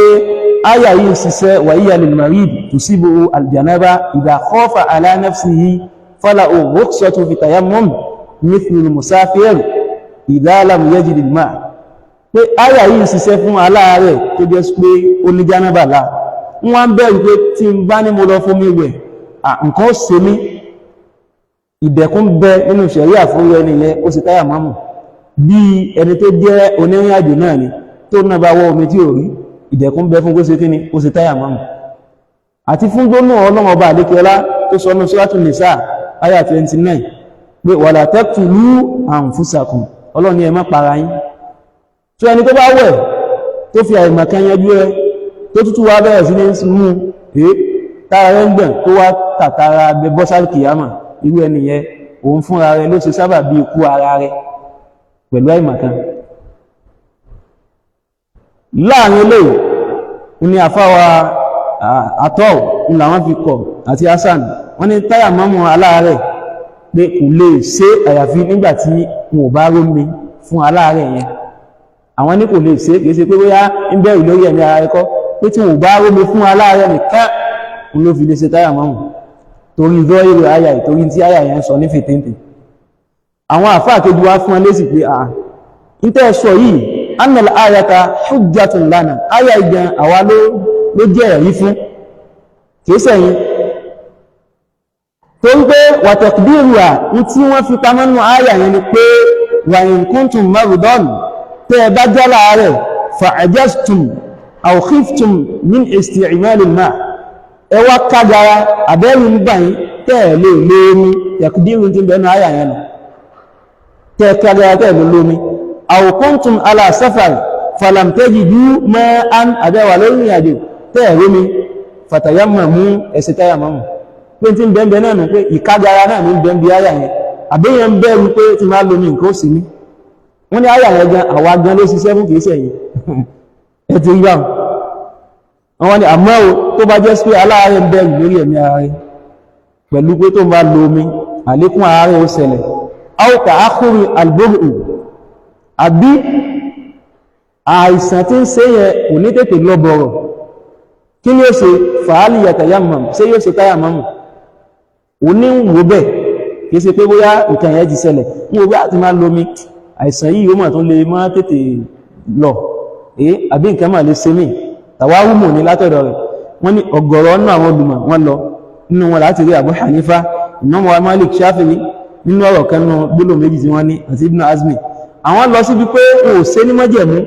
B: áyà yìí ṣiṣẹ́ wa hiya lil marid tusibu aljanaba idha khafa ala nafsihi falahu rukhsatun fi tayammum mithlu al-musafir idha lam yajid al-ma'. Pé áyà yìí ṣiṣẹ́ fún aláàárẹ̀ tó jẹ́ pé ó ní jánábà láà, wọ́n bẹ̀rù pé tí n bá ní mo lọ fún mi wẹ̀, nǹkan ó ṣe mí. Ìdẹ̀kùn bẹ nínú ṣẹ̀ríà fún ẹni yẹn, ó sì táyà mọ́mù bí ẹni tó jẹ́ onírìn àjò náà ni tó náà bá wọ́ omi tí ò rí, ìdẹ̀kùn bẹ fún kó ṣe kíni, ó sì táyà mọ́mù. Àti fún gbónú Ọlọ́run ọba àlékẹ́lá tó sọ nínú Suratul Nisa àyà 29 pé wala taqtulu anfusakum, Ọlọ́run ní ẹ má para yín. Tó ẹni tó bá wẹ̀ tó fi àìmọ̀kan yanjú ẹ tó tútù wá bẹ̀rẹ̀ sí ní mú tára rẹ̀ ń gbọ̀n tó wá tàtàrà bẹ bọ́sálì kìyàmà, irú ẹni yẹn òun fúnra rẹ̀ ló ṣe sábà bí ikú ara rẹ̀ pẹ̀lú àìmọ̀kan. Láàrin eléyìí ní àfáwà àtọ́ ń làwọn fi kọ̀ àti Hasan, wọ́n ní táyà mọ́mù aláàárẹ̀ pé kò lè ṣe àyàfi nígbà tí wọn ò bá rómi fún aláàárẹ̀ yẹn. Àwọn ní kò lè ṣe, kìí ṣe pé bóyá ń bẹ̀rù lórí ẹ̀mí ara ẹ̀kọ́, pé tí wọn ò bá rómi fún aláàárẹ̀ nìkan ló fi lè ṣe táyà mọ́mù, torí zọ́ èrò àyà, ìtorí tí àyà yẹn sọ ní fìtíntì. Àwọn àfáà kejì wá fún ẹ lésì pé à ń tẹ́ sọ yìí, annal ayata hujjatun lana, àyà ìgbọ̀n àwa ló jẹ́ ẹ̀rí fún, kìí sẹ́yìn tó ń pé wàtẹ̀kbíruà ní tí wọ́n fi pamọ́ nù àyà yẹn ni pé wa in kuntum marudan, tẹ́ ẹ bá jẹ́ láàárẹ̀, fa'ajastum Aw khiftum min isti'mal al-ma', ẹ wá kágara àbẹ́rù ń bà yín tẹ́ẹ̀lé lómi, tẹ̀kùdírù tí ń bẹ̀ẹ́nu àyà yẹn nù, tẹ́ẹ̀kágara tẹ́ẹ̀lé lómi. Aw kuntum ala safar falam tajidu ma'an, àbẹ́wà lórí ìrìnàjò tẹ́ẹ̀rómi, fatayammamu, ẹ̀sẹ̀ tayammamu. Pé tí ń bẹ̀ẹ́ náà nù pé ìkágara náà ní bẹ̀ẹ́ bí àyà yẹn, àbẹ́yẹn ń bẹ̀rù pé tí máa lómi nǹkan ó sì mí. Wọ́n ní àyà yẹn gan àwa gan ló ṣiṣẹ́ fún, kìí ṣẹ̀yìn ẹ ti rí báwọn. Wọ́n ní àmọ́ o, tó bá jẹ́ sí pé aláàárẹ̀ ń bẹ̀rù lórí ẹ̀mí ara rẹ̀ pẹ̀lú pé tó bá lo omi àlékún àárẹ̀ ó ṣẹlẹ̀, áwòkà ákúrì albóhù, àbí àìsàn tí ń ṣe yẹn kò ní tètè lọ bọ̀rọ̀, kí ni ó ṣe? Fàálì yàtàyàmọ̀, ṣé yóò ṣe táyàmọ̀mù? Ò ní ń wò bẹ́ẹ̀, kìí ṣe pé bóyá nǹkan yẹn ti ṣẹlẹ̀ ń wo bí a ti máa lo omi, àìsàn yìí ó mà tún lè má tètè lọ, àbí nǹkan mà lè ṣe mí, tàwáwùmù ní látọ̀dọ̀ rẹ̀. Wọ́n ní ọ̀gọ̀rọ̀ nínú àwọn olùmọ̀ wọ́n lọ, nínú wọn láti rí Abu Hanifa, Imam Malik, Shafi'i nínú ọ̀rọ̀ kan nínú gbólóhùn méjì tí wọ́n ní, àti Ibn Azmi. Àwọn lọ síbi pé wọn ò ṣe ní májẹ̀mú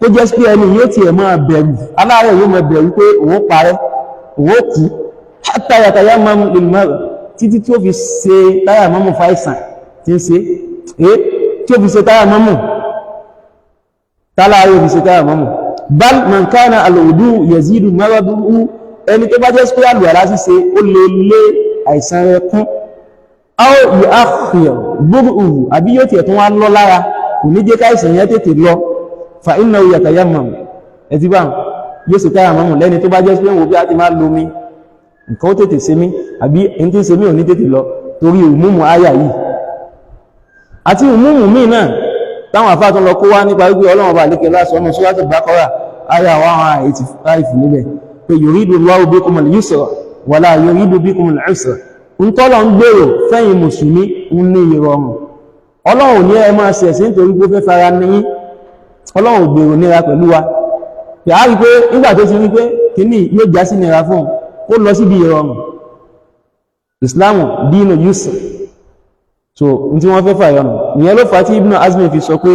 B: tó jẹ́ sí pé ẹni yóò tiẹ̀ máa bẹ̀rù, aláàárẹ̀ yóò máa bẹ̀rù pé òun parẹ́, òun kú, hatta yatayammamu lil mar'd, títí tí ó fi ṣe táyà mọ́mù fáìsàn tí ń ṣe é, tí ó fi ṣe táyà mọ́mù, táláàárẹ̀ fi ṣe táyà mọ́mù. Bal man kana al-wudu yazidu maraduhu, ẹni tó bá jẹ́ pé àlùwàlá ṣíṣe ó lè lé àìsàn rẹ̀ kún, aw yu'akhkhir bur'uhu, àbí yóò tiẹ̀ tún wá lọ lára, kò ní jẹ́ káìsàn yẹn tètè lọ, fa innahu yatayammam, ẹtí bá yóò sì táyà mọ́mù. Lẹ́ni tó bá jẹ́ pé wò bí a ti máa lomi nǹkan ó tètè ṣe mí, àbí ẹni tí ń ṣe mí ò ní tètè lọ, torí òmùmù àyà yìí àti òmùmù míì náà táwọn àfáà tó lọ kó wá nípa wípé Ọlọ́run bá lékè lásán ọmọ Suratul Baqara àyà 185 níbẹ̀ pé yuridu Allahu bikumul yusra wala yuridu bikumul usra, ń tọ́lọ̀ ń gbèrò fẹ́yìn mùsùlùmí ń ní ìrọ̀rùn. Ọlọ́run ní ẹ máa ṣẹ̀sìn nítorí pé ó fẹ́ fara ní, Ọlọ́run ò gbèrò nira pẹ̀lú wa. Pé a rí pé nígbà tó ti rí pé kíní yóò já sí nira fún ó lọ síbi ìrọ̀rùn. Ìsìláàmù dínú yusr. So n tí wọ́n fẹ́ fàyọnù ìyẹn ló fà tí Ibn Azmi fi sọ pé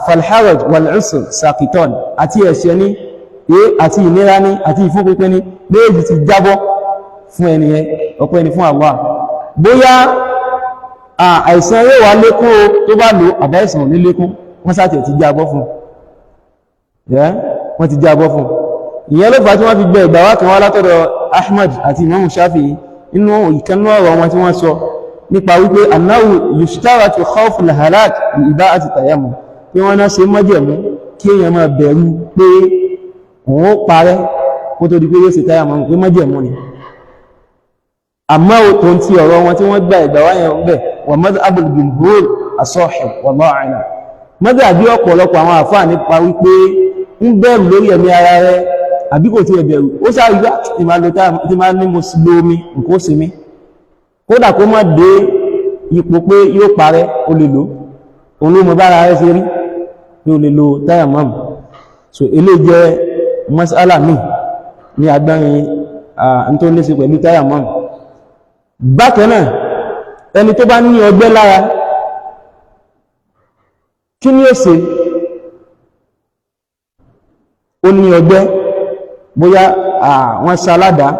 B: falharaj wal-usr saqitan, àti ẹ̀ṣẹ̀ ní àti ìnira ní àti ìfúnpínpín ní méjì ti jábọ́ fún ẹni yẹn. Ọpẹ́ ni fún Allah. Bóyá àìsàn yóò wá lékún o tó bá lò, àbáìsàn ò ní lékún, wọ́n sáà ti jábọ́ fún, wọ́n ti jábọ́ fún. Ìyẹn ló fà tí wọ́n fi gbẹ ìgbà wá kan wá látọ̀dọ̀ Ahmad àti Imam Shafi'i inú ìkanú ọ̀rọ̀ wọn tí wọ́n sọ nípa wípé annahu yushtaratu khawful halak bi iba'ati tayammum, pé wọ́n náà ṣe mọ́jẹ̀mú kí èèyàn máa bẹ̀rù pé òun ó parẹ́ kó tó di pé yóò ṣe tayammum, pé mọ́jẹ̀mú ni. Àmọ́ tó ń ti ọ̀rọ̀ wọn tí wọ́n gba ìgbà wáyẹn ń bẹ̀, wa madhhabul jumhur as-sahih, wallahu a'lam. Mọ́dàbí ọ̀pọ̀lọpọ̀ àwọn àfáà nípa wípé ń bẹ̀rù lórí ẹ̀mí ara rẹ̀ àbí kò tí ẹ̀ bẹ̀rù, ó sáré gbá tí máa ní mo lo omi nǹkan ó sì mí, kódà kó má dé ipò pé yóò parẹ́, ó lè lò òun ló mọ bára rẹ̀ ṣe rí pé ó lè lo tayammum. So eléyìí jẹ́ mas'ala mi ní agbárin tó ní ṣe pẹ̀lú tayammum. Bákan náà, ẹni tó bá ní ọgbẹ́ lára, kí ni ó ṣe? Ó ní ọgbẹ́, bóyá wọ́n sá ládàá,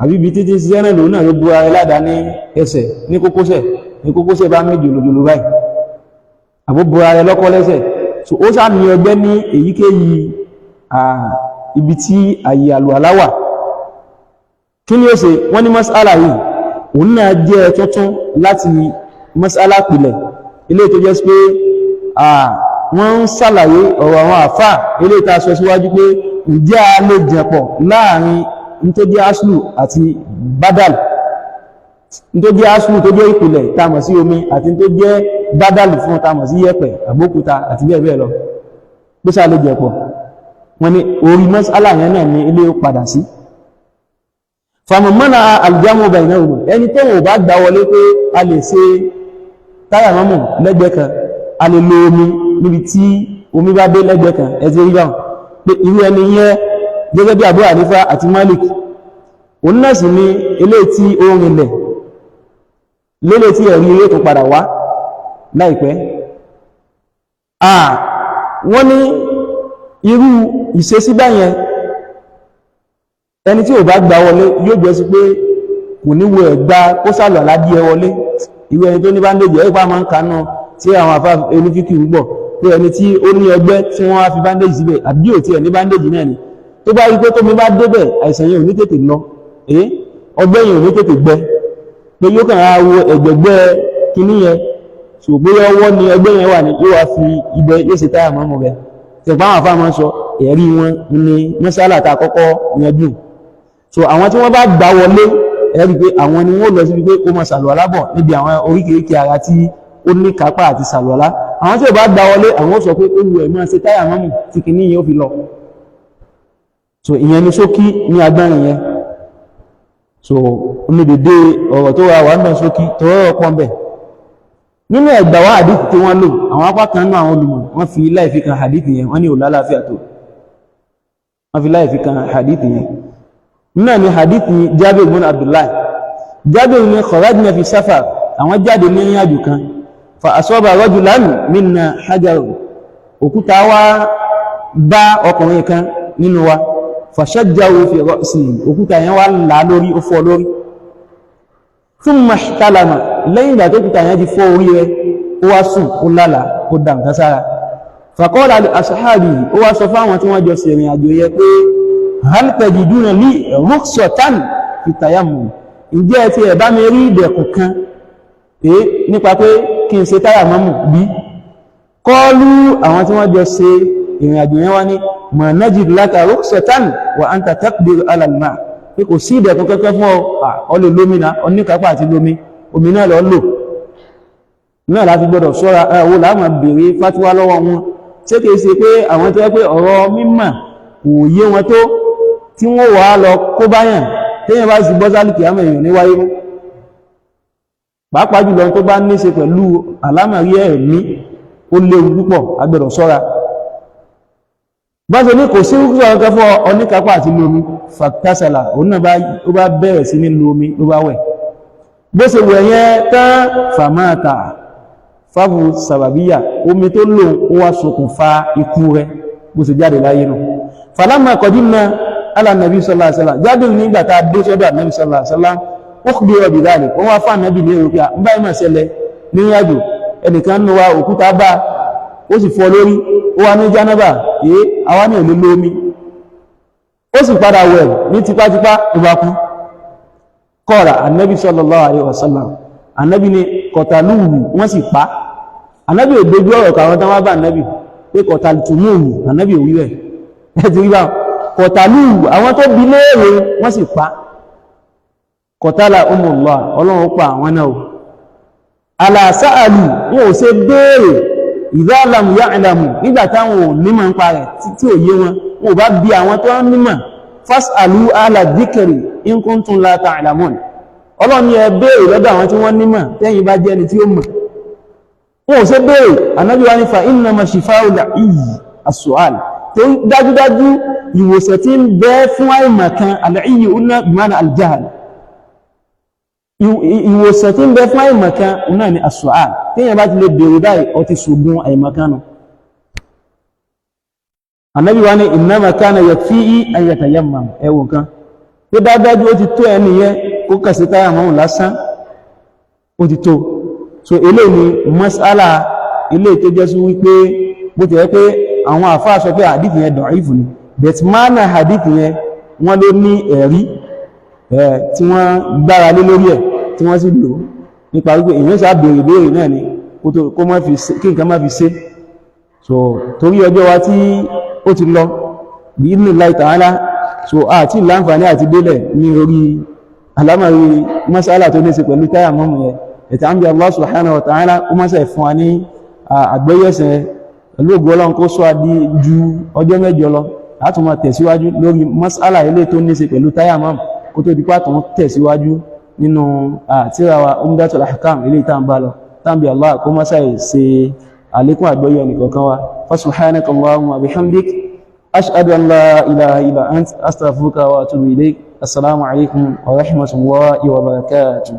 B: àbí ibi títí ṣiṣẹ́ náà lòun náà ló búra rẹ̀ ládàá ní ẹsẹ̀, ní kókósẹ̀, ní kókósẹ̀ bá mí jòlòjòlò báyìí, àbó búra rẹ̀ lọ́kọ́ lẹ́sẹ̀. So ó sá ní ọgbẹ́ ní èyíkéyìí ibi tí àyè àlùwàlá wà, kí ni ó ṣe? Wọ́n ní mas'ala yìí òun náà jẹ́ tuntun láti mas'ala pìlẹ̀ ilé tó jẹ́ pé wọ́n ń sàlàyé ọ̀rọ̀ àwọn àfáà ilé ìta sọ síwájú pé ǹjẹ́ a lè jẹ̀pọ̀ láàrin n tó jẹ́ aslu àti badal, n tó jẹ́ aslu tó jẹ́ ìpìlẹ̀ tá mọ̀ sí omi, àti n tó jẹ́ badal fún tá mọ̀ sí yẹ̀pẹ̀, àbókúta àti bẹ́ẹ̀ bẹ́ẹ̀ lọ, pé sá lè jẹ̀pọ̀. Wọ́n ní orí mas'ala yẹn náà ní ilé ó padà sí. Fàmọ̀mọ́nà aljamu bainahuma, ẹni tó wọ́n bá gbà wọlé pé a lè ṣe táyà mọ́mù lẹ́gbẹ̀ẹ́ kan, a lè lo omi níbi tí omi bá dé lẹ́gbẹ̀ẹ́ kan, ẹ̀tí rí báwọn pé irú ẹni yẹn gẹ́gẹ́ bí Abu Hanifa àti Malik, òun náà sì ni eléyìí tí ó rinlẹ̀ lélẹ̀ tí ẹ̀rí yóò tún padà wá láìpẹ́. Wọ́n ní irú ìṣesí báyẹn, ẹni tí ò bá gbà wọlé yóò jẹ́ sí pé kò ní wo ẹ̀gbá kó sàlọ̀ aládìẹ wọlé. Irú ẹni tó ní bandage, ẹ̀ pa máa ń kanú tí àwọn afá onífíkì ń gbọ̀ pé ẹni tí ó ní ọgbẹ́ tí wọ́n á fi bandage síbẹ̀, àbí ò tiẹ̀ ní bandage náà ni, tó bá rí pé tómi bá débẹ̀, àìsàn yẹn ò ní tètè lọ, ọgbẹ́ yẹn ò ní tètè gbẹ, pé yóò kàn á wo ẹ̀gbẹ̀gbẹ́ kinní yẹn. So bóyá ọwọ́ ni ọgbẹ́ yẹn wà ní, yóò wá fi ibẹ̀, yóò ṣe táyà mọ́mọ́ bẹ. Tẹ̀gbọ́n àwọn afá máa ń sọ ẹ̀rí wọn ní mọ́sálà tá a kọ́kọ́ yanjú. So àwọn tí wọ́n bá gbà wọlé, ẹ̀rí pé àwọn ni wọ́n lọ síbi pé kó máa ṣàlùwàlá bọ̀ níbi àwọn oríkèéríkèé ara tí ó ní kápá àti ṣàlùwàlá. Àwọn tí ò bá gbà wọlé, àwọn sọ pé ó wù ẹ̀ máa ṣe táyà mọ́mù tí kìíní yẹn ó fi lọ. So ìyẹn ni ṣókí ní agbárin yẹn. So omi dèdè ọ̀rọ̀ tó wà ń bẹ̀ ṣókí tó rọrọ̀ pọ̀ ń bẹ̀ nínú ẹgbà wá àdìtì tí wọ́n lò. Àwọn apá kan náà, àwọn olùmọ̀, wọ́n fi láìfi kan àdìtì yẹn, wọ́n ní ò lálàáfíà tó. Wọ́n fi láìfi kan àdìtì yẹn náà ni àdìtì Jabir ibn Abdullah. Jabir ní kharajna fi safar, àwọn jáde ní ìrìn àjò kan, fa asaba rajulan minna hajar, òkúta wá bá ọkùnrin kan nínú wa, fashajjahu fi ra'si, òkúta yẹn wá là lórí, ó fọ́ lórí. Thumma ihtalama, lẹ́yìn ìgbà tó kúta yẹn ti fọ́ orí rẹ̀, ó wá sùn, ó lálàá, ó dà nǹkan sára. Faqala li ashabihi, ó wá sọ fáwọn tí wọ́n jọ ṣe ìrìn àjò yẹ pé hal tajiduna li rukhsatan fi tayammum, ǹjẹ́ ẹ ti ẹ̀ bá mi rí ìdẹ̀kùn kan nípa pé kí n ṣe táyà mọ́mù bí? Qalu, àwọn tí wọ́n jọ ṣe ìrìn àjò yẹn wá ní ma najid laka rukhsatan wa anta taqdiru ala al-ma', pé kò sí ìdẹ̀kùn kankan fún ọ, ọ lè lómi náà, ọ ní kápá àti lómi, omi náà lọ lò náà. Láti gbọ́dọ̀ ṣọ́ra owó láàmà béèrè fátíwá lọ́wọ́ wọn. Ṣé kìí ṣe pé àwọn tó yẹ pé ọ̀rọ̀ mímọ̀ kò yé wọn tó, tí wọ́n wà á lọ kó báyàn, téèyàn bá sì bọ́ sálìkì àmọ́ èèyàn ní wáyé mọ́, pàápàá jùlọ tó bá ní ṣe pẹ̀lú àlámọ̀rí ẹ̀mí, ó léwu púpọ̀, a gbọ́dọ̀ ṣọ́ra. Bá ṣe ní kò sí rúkúsọ̀ ọ̀kẹ́ fún oníkápá àti lómi, fàtásàlà, òun náà ó bá bẹ̀rẹ̀ sí ní lómi, ló bá wẹ̀. Bó ṣe wẹ̀ yẹn tán, fàmáàtà fáfù sàbàbíyà, omi tó lò ó wá ṣokùnfà ikú rẹ̀, bó ṣe jáde láyé nù. Falamma qadimna ala nàbí sallallahu alaihi wasallam, jáde nígbà tá a dé sọ́dọ̀ ànábì sallallahu alaihi wasallam, ó kù bí ọbì dáàlì, wọ́n wá fún ànábì ní èrò pé ń báyìí mà ṣẹlẹ̀ nírìn àjò, ẹnìkan nù wa, òkúta bá, ó sì fọ́ lórí, ó wá ní jánábà, èé àwa ní òní lómi, ó sì padà wẹ̀ ní tipátipá, ó bá kú. Kọ́ra ànábì sallallahu alaihi wasallam, ànábì ní kọ̀tàlúhù, wọ́n sì pa. Ànábì ò dojú ọ̀rọ̀ kàwọn tán wá bá ànábì pé kọ̀tàlùtùmúhù, ànábì ò wí bẹ́ẹ̀. Ẹ ti rí bá kọ̀tàlúhù, àwọn tó bi léèrè wọ́n sì pa. Kọ̀tàlà umullah, ọlọ́run ó pa àwọn náà o. Àlàsáàlù, wọn ò ṣe béèrè, ìdáàlàmù ya'lamu, nígbà táwọn ò nímọ̀ ń pa rẹ̀ tí ò yé wọn, wọn ò bá bi àwọn tó ń nímọ̀. Fas'alu ala dhikri in kuntum la ta'lamun, ọlọ́run ní ẹ béèrè lọ́dọ̀ àwọn tí wọ́n nímọ̀ tẹ́yìn bá jẹ́ ẹni tí ó mọ̀. Wọn ò ṣe béèrè. Ànábì wa ní fa innama shifa'ul 'ayyi as-su'al, tó dájúdájú ìwòsàn tí ń bẹ fún àìmọ̀kan, al-'ayyi una bima'na al-jahl, ìwòsàn tí ń bẹ fún àìmọ̀kan náà ni as-su'al. Téèyàn bá ti lè béèrè báyìí, ó ti ṣògùn àìmọ̀kan nù. Ànábì wa ní innama kana yakfihi an yatayammam, ẹwọ̀n kan pé dájájú ó ti tó ẹni yẹn kó kà sí táyà mọ́hùn lásán, ó ti tó. So eléyìí ni mas'ala eléyìí tó jẹ́ sí wípé bó ti yẹ pé àwọn àfáà sọ pé hadith yẹn da'if ni, but mana hadith yẹn, wọ́n ló ní ẹ̀rí tí wọ́n gbára lé lórí ẹ̀, tí wọ́n sì lò nípa wípé èèyàn sá béèrè béèrè náà ni kó má fi kí nǹkan má fi ṣe. So torí ọjọ́ wa tí ó ti lọ, bí idhnillahi ta'ala, so àti láǹfààní àti délẹ̀ ní orí alámàrí mas'ala tó ní ṣe pẹ̀lú táyà mọ́mù yẹn. Ẹ̀tà ń bí Allah subhanahu wa ta'ala ó mọ́sẹ̀ fún wa ní àgbẹ́yẹsẹ̀ pẹ̀lú ògo Ọlọ́run, kó sọ àdí ju ọjọ́ mẹ́jọ lọ, láti máa tẹ̀síwájú lórí mas'ala ilé tó ní ṣe pẹ̀lú táyà mọ́mù, kó tó di pàtó tẹ̀síwájú nínú tírà wa Umdatul Ahkam ilé ìta ń bá lọ tàbí. Allah kó mọ́sẹ̀ ṣe àlékún àgbọ́yé ẹnìkọ̀ọ̀kan wa. Fa subhanaka Allahumma bihamdik, ashhadu an la ilaha illa ant, astaghfiruka wa atubu ilayk. Assalamu alaikum wa rahmatullahi wa barakatuh.